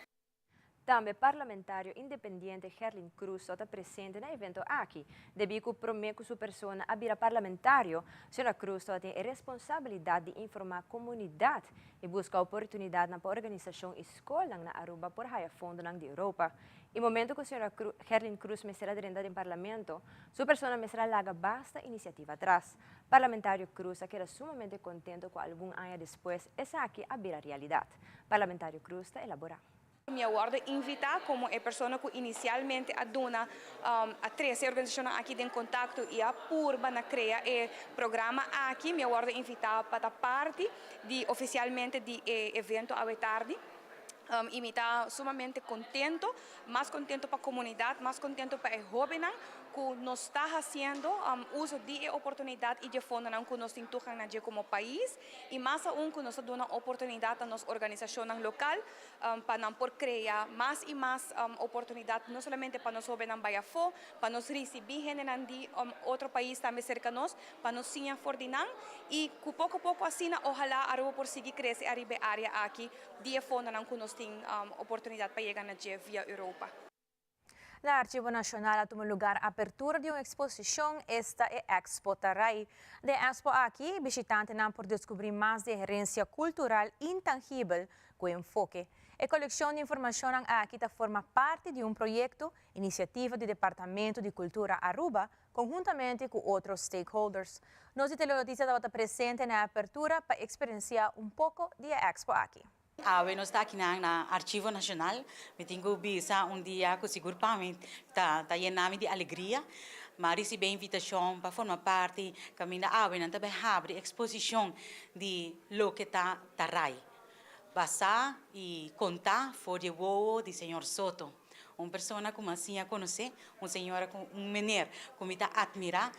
Tambe parlamentario independiente Gerlin Cruz ta presente na e evento aki. Debi cu prome cu su persona a bira parlamentario, Sra. Cruz tin e responsabilidad di informa comunidad y busca oportunidad pa organisacion y scol na Aruba por haya fondo di Europa. E momento cu Sra. Gerlin Cruz mester a drenta den parlamento, su persona mester a laga basta iniciativa atras. Parlamentario Cruz a keda sumamente contento cu algun aña despues esaki a bira realidad. Parlamentario Cruz ta elabora. Mi a wordo invita como e persona cu inicialmente a duna a trece organisacion aki den contacto y a purba na crea e programa aki. Mi a wordo invita pa ta parti di oficialmente di e evento awe tardi. Y mi ta sumamente contento, mas contento pa comunidad, mas contento pa e hobennan cu nos ta haciendo uso di e oportunidad y di fondonan cu nos tin toegang na dje como pais y mas aun cu nos ta duna oportunidad na nos organisacionnan local pa nan por crea mas y mas oportunidad no solamente pa nos hobennan bay afo, pa nos ricibi hendenan di otro pais tambe cerca nos, pa nos siña for di nan y cu poco poco asina ohala Aruba por sigui crece ariba e area aki di e fondonan cu nos tin oportunidad pa yega na dje via Europa. Na Archivo Nacional a tuma lugar apertura di un exposicion, esta e Expo Taray. Den e expo aki, bishitantenan por descubri mas di herencia cultural intangibel cu enfoke. E coleccion di informacion aki ta forma parti di un proyecto, iniciativa di Departamento di Cultura Aruba, conhuntamente cu otro stakeholders. Nos di Telenoticia tabata presente na apertura pa experiencia un poco di e expo aki. Awe nos ta aki na Archivo Nacional. Mi tin cu bisa un dia cu sigur pa mi ta yena mi di alegria. M'a ricibi invitacion pa forma parti caminda awe nan ta bay habri exposicion di loke ta Taray. Basa y conta for di wowo di señor Soto. Un persona cu mi a siña conoce, un señora cu un meneer cu mi ta admira.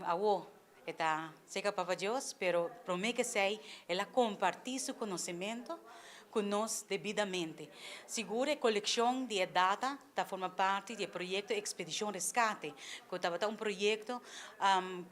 Awo e ta cerca Papa Dios, pero prome cu esey el a comparti su conocemento cu nos debidamente. Sigur e coleccion di e data ta forma parti di e proyecto Expedicion Rescate, cu tabata un proyecto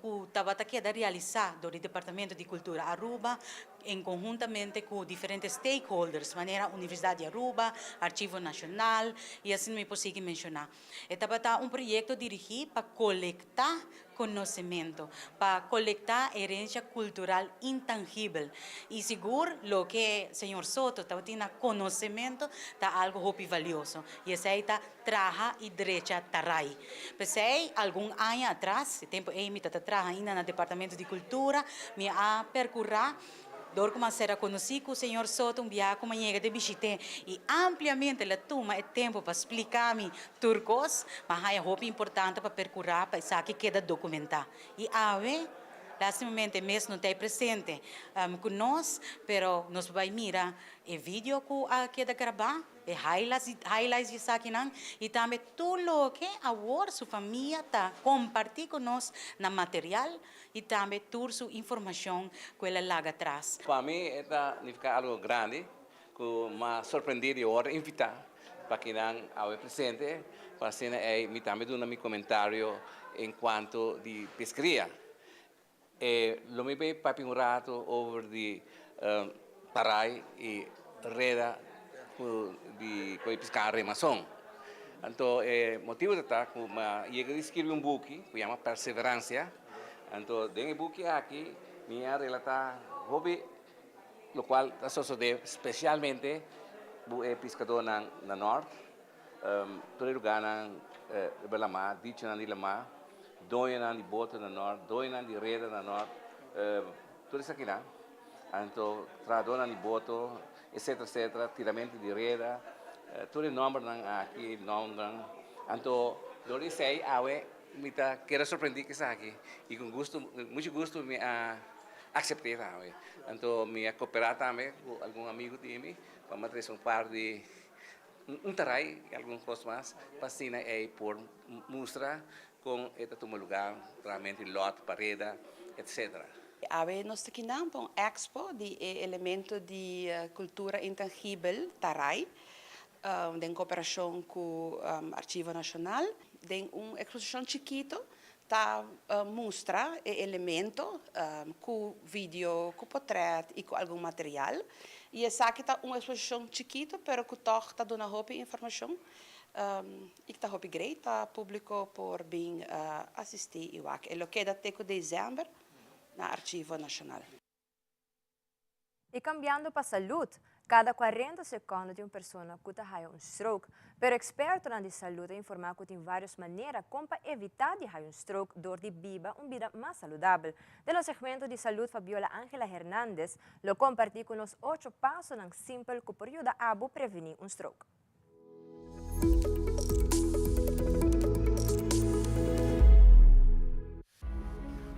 cu tabata keda realisa door di Departamento di Cultura Aruba en conhuntamente cu diferente stakeholders, manera Universidad di Aruba, Archivo Nacional y asina mi por sigui menciona. E tabata un proyecto dirigi pa colecta conocemento, pa colecta herencia cultural intangibel y sigur loke señor Soto tabatin na conocemento ta algo hopi valioso y esey ta traha y drecha Taray. P'esey algun aña atras, e tempo ey mi ta ta traha ainda na Departamento di Cultura, mi a percura Dor cu m'a sera conoci cu señor Soto un biaha cu m'a yega di bishit'é y ampliamente el a tuma e tempo pa splica mi tur cos, m'a haya hopi importante pa percura pa esaki keda documenta. Y awe, lastimamente mes no ta ei presente cu nos, pero nos por bay mira e video cu a keda graba. E highlights di esakinan y tambe tur loke awor su famia ta comparti cu nos na material y tambe tur su informacion cu el a laga atras. Pa mi e ta nifica algo grandi cu m'a sorprendi di worde invita pa kinan awe presente pa asina ey mi tambe duna mi comentario en cuanto di pesqueria. E lo mi bay papia un rato over di taray y reda cu di cu e pisca remason. Anto e motibo ta ta cu mi a yega di skirbi un buki cu yama Perseverancia. Anto den e buki aki mi a relata hopi locual ta sosode specialmente cu e piscadornan na nort. Tur e lugarnan riba lamá, dichonan di lamá, doñonan di boto na nort, doñonan di reda na nort, tur esakinan. Anto trahadónan di boto, etcétera, etcétera, tiramento di reda, tur e nòmbernan aki, nòmbernan. Anto dor di esei awe mi ta keda sorprendí ku esaki i ku gusto, muchu gusto mi a aksept'é tambe. Anto mi a koperá tambe ku algun amigu di mi pa mi a trese un par di Un taray y algun cos mas pa asina ey por mustra con e ta tuma lugar realmente lot, pareda, etc. Awe nos ta kinan pa un expo di e elemento di cultura intangibel, taray. Den koperashon ku Archivo Nashonal, den un eksposishon chikito ta mustra e elemento ku video, ku potrèt i ku algun material. I esaki ta un eksposishon chikito pero ku tòg ta duna hopi informashon i ta hopi great pa públiko por bin asistí i wak. E lo keda te ku desèmber na Archivo Nashonal. Y cambiando pa salud, cada 40 seconde tin un persona cu ta haya un stroke. Pero expertonan di salud a informa cu tin varios manera con pa evita di haya un stroke door di biba un bida mas saludabel. Den nos segmento di salud Fabiola Angela Hernandez lo comparti cu nos ocho pasonan simpel cu por yuda abo preveni un stroke.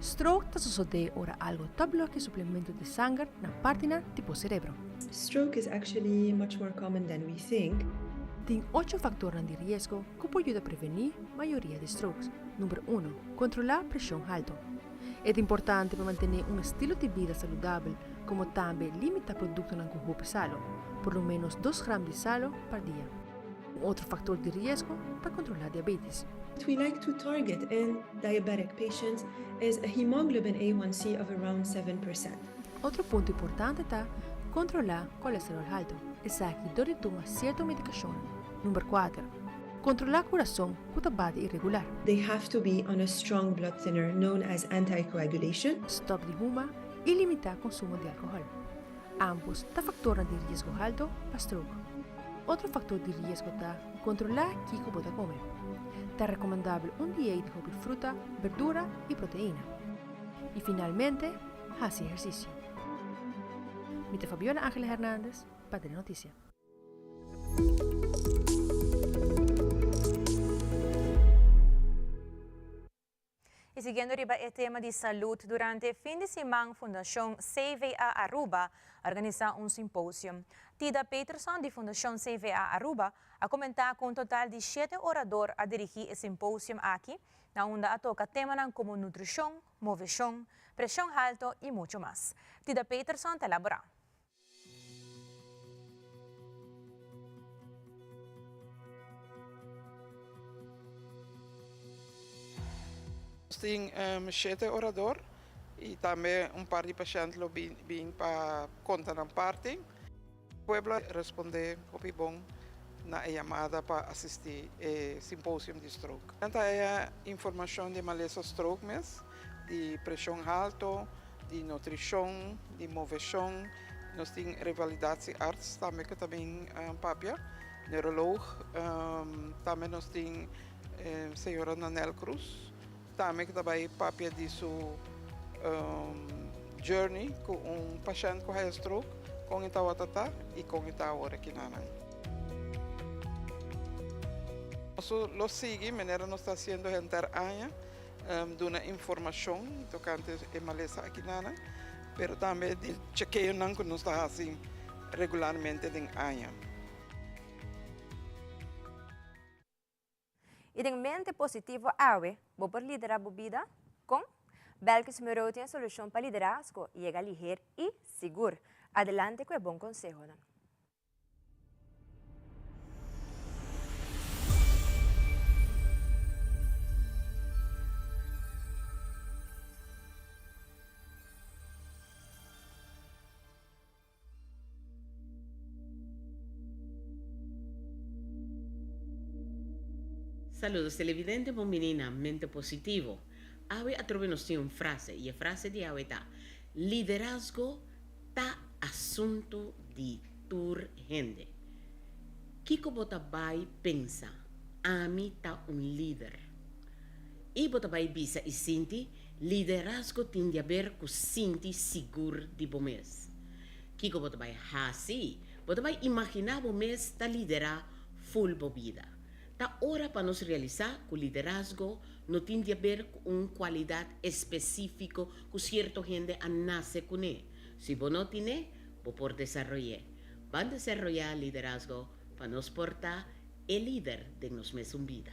Stroke ta sosodé ora algo ta blokia suplemento di sanger na partinan di bo serebro. Stroke is actually much more common than we think. Tin ocho faktornan di riesgo ku por yuda prevení mayoria di strokes. Number uno, kontrolá preshon haltu. E ta importante pa mantené un estilo di bida saludabel komo tambe limitá produktonan ku hopi salo, por lo ménos dos gram di salo pa dia. Un otro faktor di riesgo pa kontrolá diabetes. What we like to target in diabetic patients is a hemoglobin A1C of around 7%. Otro punto importante ta kontrolá kolesterol haltu, esaki dor di tuma sierto medikashonnan. Number kuater, kontrolá kurason ku ta bati iregular. They have to be on a strong blood thinner known as anticoagulation. Stòp di huma i limitá konsumo di alkohòl. Ambos ta faktornan di riesgo halto pa stroke. Otro faktor di riesgo ta kontrolá kiko bo ta kome. Ta rekomendabel un diei di hopi fruta, berdura i proteina. I finalmente, hasi ehersisio. Mi ta Fabiola Angela Hernandez pa Telenoticia. Y siguiendo riba e tema di salud, durante fin di siman Fundacion CVA Aruba a organisa un simposium. Tida Peterson di Fundacion CVA Aruba a comenta cu un total di shete orador a dirigi e simposium aki, na unda a toca temanan como nutricion, movecion, presion halto y mucho mas. Tida Peterson ta elabora. Nos tin shete orador y tambe un par di pashent lo bin pa conta nan parti. Pueblo a responde hopi bon na e yamada pa asisti e simposium di stroke. Nan ta haya informacion di malesa stroke mes, di presion halto, di nutricion, di movecion. Nos tin revalidatiearts tambe cu ta bin papia, neuroloog. Tambe nos tin señora Nanel Cruz tambe cu ta bay papia di su journey cu un pashent cu haya stroke, con e tawata ta y con e ta awor aki nanan. Nos lo sigui manera nos ta haciendo henter aña. Duna informashon tokante e malesa akinanan, pero tambe di chekeonan ku nos ta hasi regularmente den aña. I den mente positivo awe, bo por lidera bo bida? Kon? Belkis Moreau tin e solushon pa liderazgo yega liher i sigur. Adelante ku e bon konsehonan. Saludos televidente bon bini na Mente Positivo. Awe atrobe nos tin un frase y e frase di awe ta, Liderazgo Ta asuntu di tur hende. Kiko bo ta bai pensa? Ami ta un lider. I bo ta bai bisa i sinti, liderazgo tin di aber ku sinti sigur di bo mes. Kiko bo ta bai hasi? Bo ta bai imaginá bo mes ta liderá ful bo bida. Ta ora pa nos realisá ku liderazgo no tin di aber ku un kualidat espesífiko ku sierto hende a nase kuné. Si bo no tin'é, bo por desaroy'é. Ban desaroyá liderazgo pa nos por ta e lider den nos mesun bida.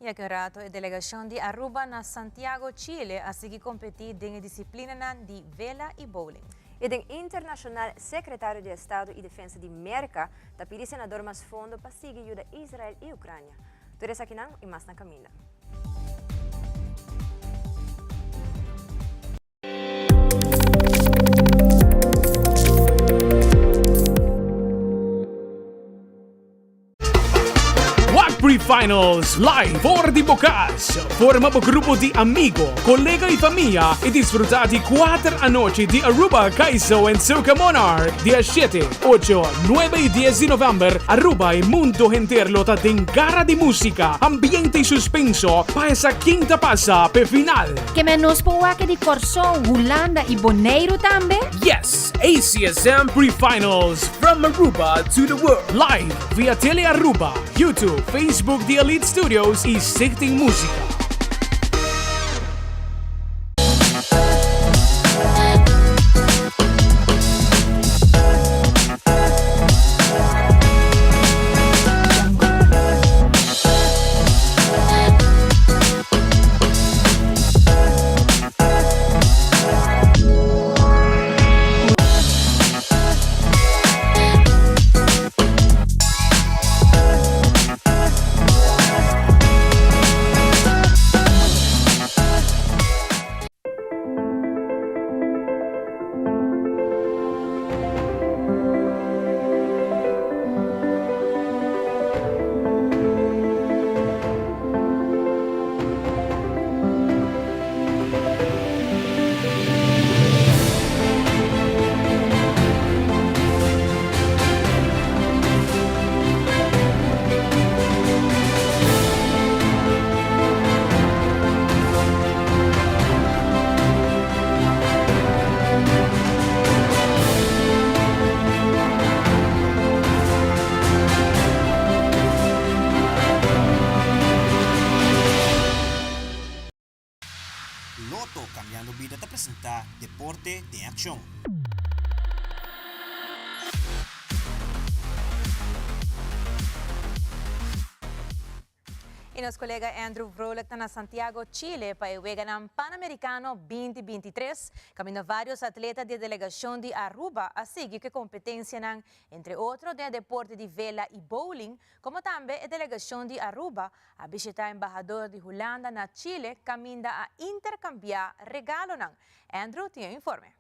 Y aki un rato e delegacion di Aruba na Santiago, Chile a sigui competi den e disciplinanan di vela y bowling. Y den internacional, Secretario di Estado y Defensa di Merca ta pidi senador mas fondo pa sigui yuda Israel y Ucrania. Tur esakinan y mas na caminda. Wak Pre-Finals live for di bo cas. Forma bo grupo di amigo, colega y famia y disfruta di cuater anochi di Aruba Kaiso en Soca Monarch. Dia shete, ocho, nuebe y dies di november, Aruba y mundo henter lo ta den gara di musica, ambiente y suspenso pa esa ken ta pasa p'e final. Ke men nos por wak di Kòrsou, Hulanda i Boneiru tambe? Yes! ACSM Pre-Finals from Aruba to the world live via Tele Aruba, YouTube, Facebook di Elite Studios y Stichting Musica. Lotto Cambiando Bida ta presenta Deporte den Accion. Y nos colega Andrew Vrolijk ta na Santiago, Chile pa e Weganan Panamericano 2023, caminda varios atleta di e delegacion di Aruba a sigui cu e competencianan, entre otro den e deporte di vela y bowling, como tambe e delegacion di Aruba a bishita embahador di Hulanda na Chile caminda a intercambia regalonan. Andrew tin e informe.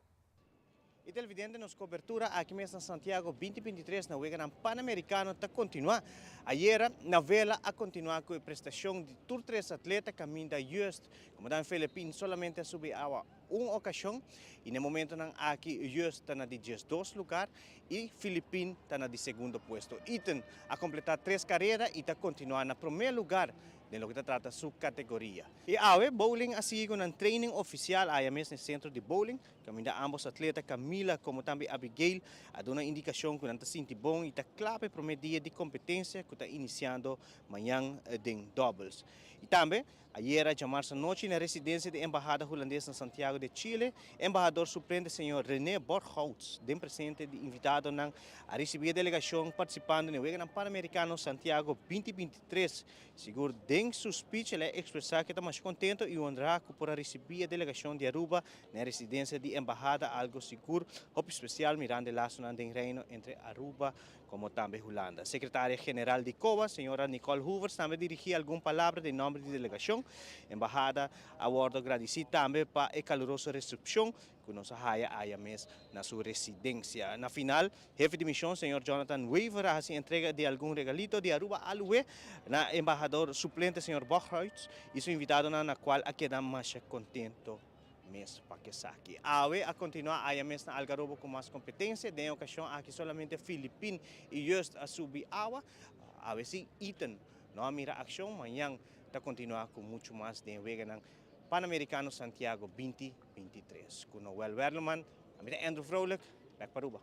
E televidente nos cobertura aki mes na Santiago 2023 na Weganan Panamericano ta continua. Ayera na vela a continua cu e prestacion di tur tres atleta caminda Just como Dan Felepin solamente a subi awa un ocasion y na e momentonan aki Just ta na di 12 lugar y Filipin ta na di segundo puesto. Ethan a completa tres carera y ta continua na prome lugar den loke ta trata su categoria. Y awe bowling a sigui cu nan training oficial aya mes na e centro di bowling. Kaminda ambos atleta Camila komo tambe Abigail a duna indikashon ku nan ta sinti bon i ta kla pa e promé dia di kompetensia ku ta inisiando mañan den doubles. I tambe, ayera djamarsa anochi na residensia di Embahada Hulandes na Santiago de Chile, Embahador Suplente señor René Borghouts den presente di invitadonan a risibí e delegashon partisipando na e Weganan Panamerikano Santiago 2023 Sigur den su speech el a expresa cu e ta masha contento y honra cu por a ricibi e delegacion di Aruba na e residencia di embahada, algo sigur hopi special mirando e lasonan den Reino entre Aruba como tambe Hulanda. Secretaria General di COA, señora Nicole Hoevers tambe a dirigi algun palabra den nomber di delegacion. Embahada a wordo gradici tambe pa e caluroso recepcion cu nos a haya aya mes na su residencia. Na final, Hefe di mision, señor Jonathan Wever a haci entrega di algun regalito di Aruba Aloe na embahador suplente señor Bochruits y su invitadonan na cual a keda masha contento mes pa esaki. Awe a continua aya mes na Algarrobo cu mas competencia, den e ocasion aki solamente Filipin y Just a subi awa, awe si Ethan no a mira accion, mañan ta continua cu mucho mas den e weganan Panamericano Santiago 2023. Cu Noel Werleman, ami ta Andrew Vrolijk, bek pa Aruba.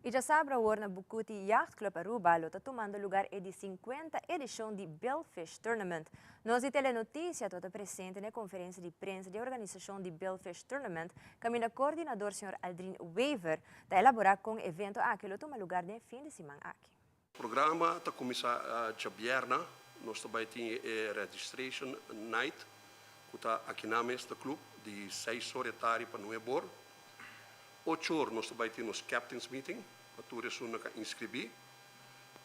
Y djasabra awor na Bucuti Yacht Club Aruba lo ta tumando lugar e di 50 edicion di Billfish Tournament. Nos di Telenoticia tabata presente na e conferencia di prensa di e organisacion di Billfish Tournament caminda coordinador señor Aldrin Wever ta elabora con e evento aki lo tuma lugar den e fin di siman aki. Programa ta kuminsá djabièrnè. nos ta bai tin e registration night ku ta akinan mes na club di seis or e tardi pa nuebe or. Ocho or nos ta bai tin nos captains meeting pa tur esunnan ku a inskribí.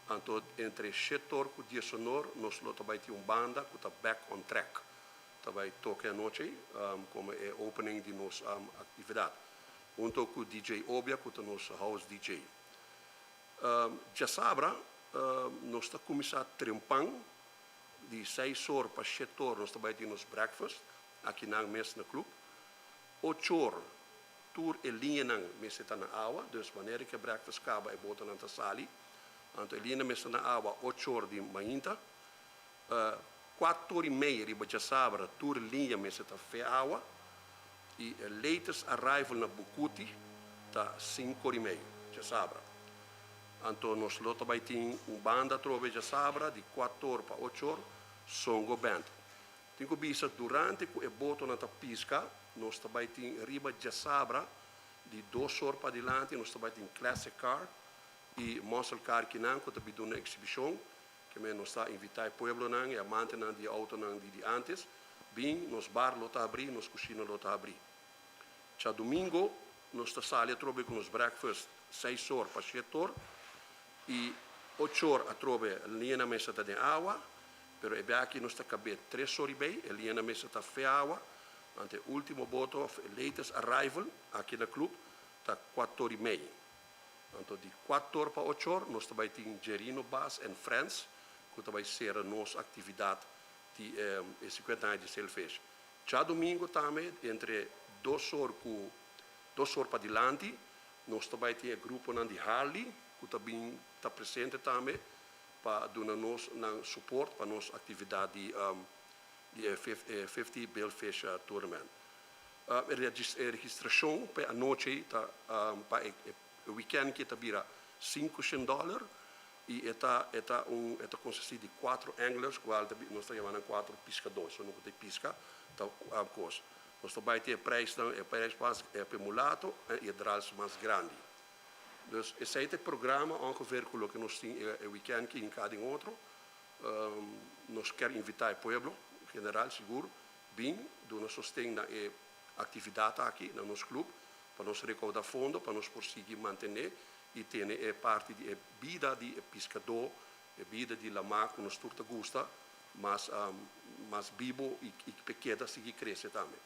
Anto entre shete or ku dies onor nos lo ta bai tin un banda ku ta Back on Track ta bai toka e anochi komo e opening di nos aktividat hunto ku DJ Obia ku ta nos house DJ. Djasabra nos ta kuminsá trempan di seis or pa shete or nos ta bai tin nos breakfast akinan mes na club. Ocho or tur e liñanan mester ta na awa, dus wanneer ku e breakfast kaba e botonan ta sali. Anto e liñanan mester na awa ocho or di mainta. Kuater or i mei riba djasabra tur liña mester ta fe awa i e latest arrival na Bucuti ta sinku or i mei djasabra. Anto nos lo ta bai tin un banda atrobe djasabra di kuater or pa ocho or, Songo Band. Tin ku bisa durante ku e botonan ta piska nos ta bai tin riba djasabra di dos or padilanti nos ta bai tin classic car i muscle car kinan ku ta bi duna exhibishon. Ke men nos ta invitá e pueblonan, e amantenan di e outonan di di ántes, bin, nos bar lo ta habrí, nos kushina lo ta habrí. Djadumingo nos ta sali atrobe ku nos breakfast seis or pa shete or i ocho or atrobe liña na mesa ta den awa, pero e bia aki nos ta kab'é tres or i bei, e liña na mesa ta fe awa, anto e último boto òf e latest arrival aki na club ta kuater or i mei. Anto di kuator pa ochor nos ta bai tin Jerino Baas and Friends ku ta bai sera nos aktividat di e 50 aña di Sailfish. Djadumingu tambe entre dos or ku dos or padilanti nos ta bai tin e gruponan di Harley ku ta bin ta presente tambe pa duna nos nan support pa nos aktividat di di e 50 Billfish Tournament. E registrashon pa e anochi ta pa e wikènt ki ta bira 500 dòler i e ta e ta un e ta konsistí di kuatro anglers kual ta nos ta yama nan kuatro piskadó esun ku ta piska ta kos. Nos ta bai tin e preisnan e preis mas pa e mulato i e drals mas grandi. Dus esei ta e programa ongeveer ku loke nos tin e wikènt ki hinká den otro. Nos kier invitá e pueblo general sigur Bin duna sosten na e aktividat aki na nos klup pa nos rekouda fondo pa nos por sigui mantené i tene e parti di e bida di e piskadó, e bida di lamá ku nos tur ta gusta mas mas bibo i pa e keda sigui krese tambe.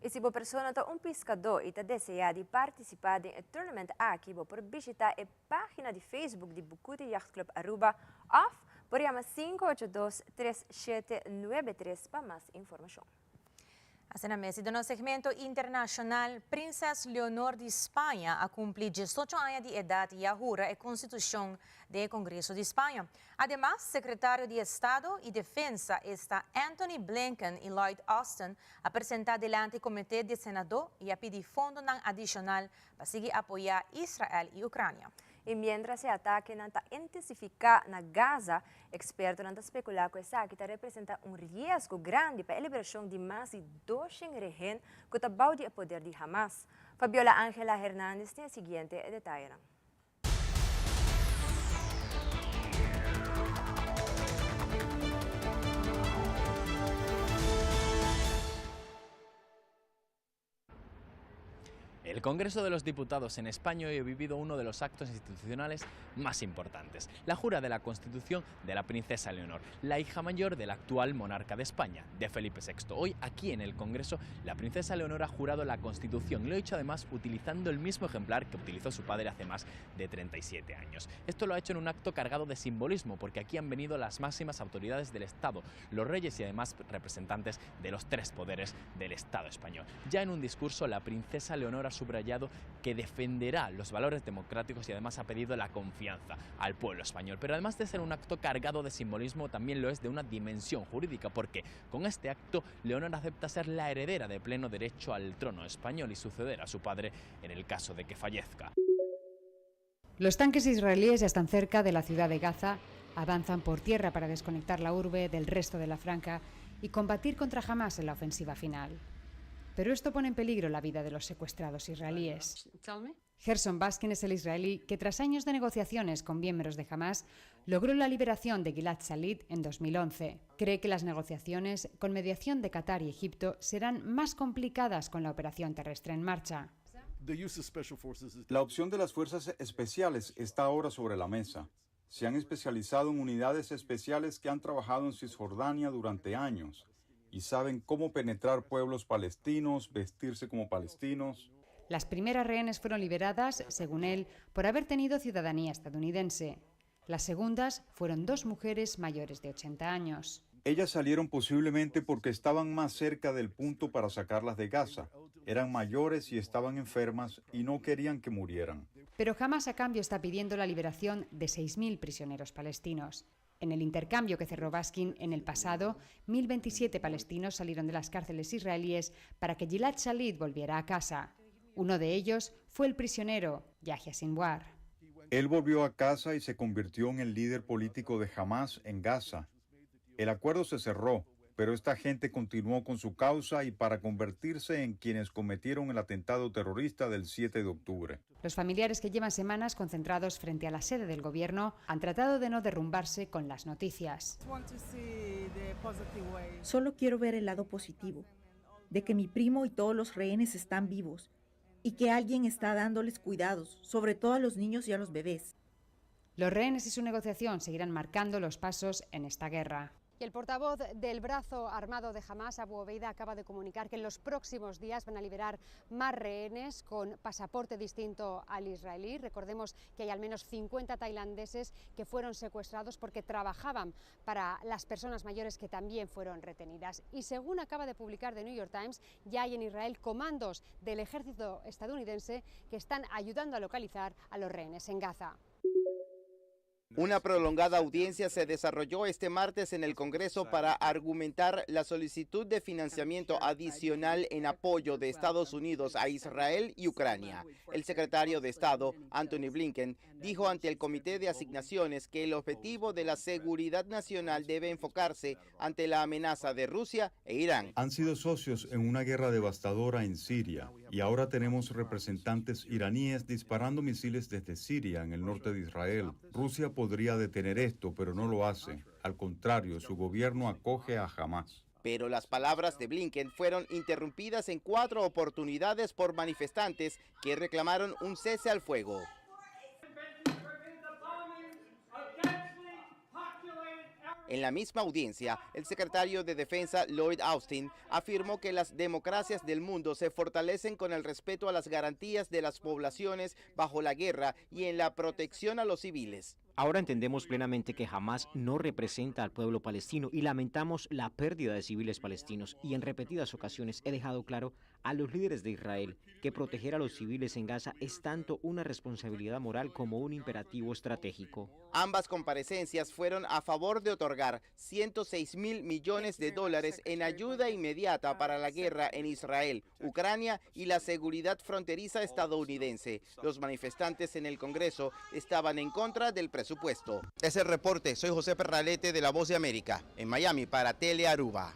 I si bo persona ta un piskadó i ta deseá di partisipá den e tournament aki bo por bishitá e Página di Facebook di Bucuti Yacht Club Aruba òf por yama 582 3793 pa mas informashon. Asina mes, den nos segmento internacional, Prinses Leonor di Spaña a cumpli 18 aña di edad y a hura e Constitucion den e Congreso di Spaña. Ademas, Secretario di Estado y Defensa, esta Antony Blinken y Lloyd Austin, a presenta dilanti Comite di Senado y a pidi fondonan adicional pa sigui apoyá Israel i Ucrania. I miéntras e atakenan ta intensifiká na Gaza, ekspertonan ta spekulá ku esaki ta representá un riesgo grandi pa e liberashon di mas di 200 rehen ku ta bou di e poder di Hamas. Fabiola Angela Hernandez tin e siguiente detayenan. El Congreso de los Diputados en España hoy ha vivido uno de los actos institucionales más importantes, la jura de la Constitución de la princesa Leonor, la hija mayor del actual monarca de España, de Felipe VI. Hoy aquí en el Congreso, la princesa Leonor ha jurado la Constitución y lo ha hecho además utilizando el mismo ejemplar que utilizó su padre hace más de 37 años. Esto lo ha hecho en un acto cargado de simbolismo, porque aquí han venido las máximas autoridades del Estado, los reyes y además representantes de los tres poderes del Estado español. Ya en un discurso, la princesa Leonor ha subrayado que defenderá los valores democráticos y además ha pedido la confianza al pueblo español. Pero además de ser un acto cargado de simbolismo, también lo es de una dimensión jurídica, porque con este acto Leonor acepta ser la heredera de pleno derecho al trono español y suceder a su padre en el caso de que fallezca. Los tanques israelíes ya están cerca de la ciudad de Gaza, avanzan por tierra para desconectar la urbe del resto de la franja y combatir contra Hamas en la ofensiva final. Pero esto pone en peligro la vida de los secuestrados israelíes. Gerson Baskin es el israelí que tras años de negociaciones con miembros de Hamas logró la liberación de Gilad Shalit en 2011. Cree que las negociaciones con mediación de Qatar y Egipto serán más complicadas con la operación terrestre en marcha. La opción de las fuerzas especiales está ahora sobre la mesa. Se han especializado en unidades especiales que han trabajado en Cisjordania durante años y saben cómo penetrar pueblos palestinos, vestirse como palestinos. Las primeras rehenes fueron liberadas, según él, por haber tenido ciudadanía estadounidense. Las segundas fueron dos mujeres mayores de 80 años. Ellas salieron posiblemente porque estaban más cerca del punto para sacarlas de Gaza. Eran mayores y estaban enfermas y no querían que murieran. Pero Hamas a cambio está pidiendo la liberación de 6.000 prisioneros palestinos. En el intercambio que cerró Baskin en el pasado, 1.027 palestinos salieron de las cárceles israelíes para que Gilad Shalit volviera a casa. Uno de ellos fue el prisionero Yahya Sinwar. Él volvió a casa y se convirtió en el líder político de Hamas en Gaza. El acuerdo se cerró, pero esta gente continuó con su causa y para convertirse en quienes cometieron el atentado terrorista del 7 de octubre. Los familiares que llevan semanas concentrados frente a la sede del gobierno han tratado de no derrumbarse con las noticias. Solo quiero ver el lado positivo, de que mi primo y todos los rehenes están vivos y que alguien está dándoles cuidados, sobre todo a los niños y a los bebés. Los rehenes y su negociación seguirán marcando los pasos en esta guerra. Y el portavoz del brazo armado de Hamas, Abu Obeida, acaba de comunicar que en los próximos días van a liberar más rehenes con pasaporte distinto al israelí. Recordemos que hay al menos 50 tailandeses que fueron secuestrados porque trabajaban para las personas mayores que también fueron retenidas. Y según acaba de publicar The New York Times, ya hay en Israel comandos del ejército estadounidense que están ayudando a localizar a los rehenes en Gaza. Una prolongada audiencia se desarrolló este martes en el Congreso para argumentar la solicitud de financiamiento adicional en apoyo de Estados Unidos a Israel y Ucrania. El secretario de Estado, Anthony Blinken, dijo ante el Comité de Asignaciones que el objetivo de la seguridad nacional debe enfocarse ante la amenaza de Rusia e Irán. Han sido socios en una guerra devastadora en Siria y ahora tenemos representantes iraníes disparando misiles desde Siria en el norte de Israel. Rusia podría detener esto, pero no lo hace. Al contrario, su gobierno acoge a Hamas. Pero las palabras de Blinken fueron interrumpidas en cuatro oportunidades por manifestantes que reclamaron un cese al fuego. En la misma audiencia, el secretario de Defensa Lloyd Austin afirmó que las democracias del mundo se fortalecen con el respeto a las garantías de las poblaciones bajo la guerra y en la protección a los civiles. Ahora entendemos plenamente que Hamas no representa al pueblo palestino y lamentamos la pérdida de civiles palestinos y en repetidas ocasiones he dejado claro a los líderes de Israel que proteger a los civiles en Gaza es tanto una responsabilidad moral como un imperativo estratégico. Ambas comparecencias fueron a favor de otorgar 106 mil millones de dólares en ayuda inmediata para la guerra en Israel, Ucrania y la seguridad fronteriza estadounidense. Los manifestantes en el Congreso estaban en contra del presupuesto. Es el reporte. Soy José Perralete de La Voz de América, en Miami para Tele Aruba.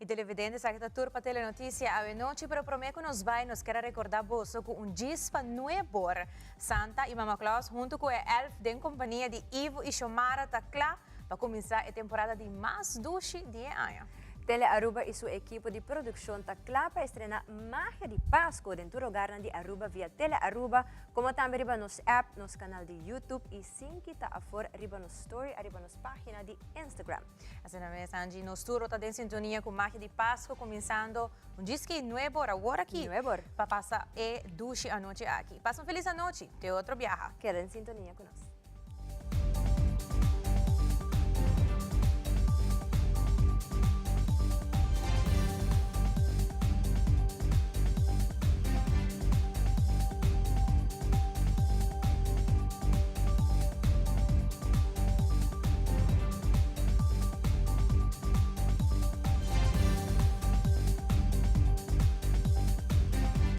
Y televidente, esaki ta tur pa Telenoticia awe nochi, pero prome cu nos bay nos kier a recorda boso cu un djis pa nuebor, Santa y Mama Claus hunto cu e elf den compania di Ivo y Xiomara ta cla pa cuminsa e temporada di mas dushi di e aña. Tele Aruba y su ekipo di produccion ta cla pa estrena Magia di Pasco den tur hogarnan di Aruba via Tele Aruba, como tambe riba nos app, nos canal di YouTube y sin kita afor riba nos story ariba nos pagina di Instagram. Asina mes, Angie, nos tur lo ta den sintonia cu Magia di Pasco cuminsando un djisky nuebor awor aki Nuebor. pa pasa e dushi anochi aki. Pasa un feliz anochi, te otro biaha. Keda den sintonia cu nos.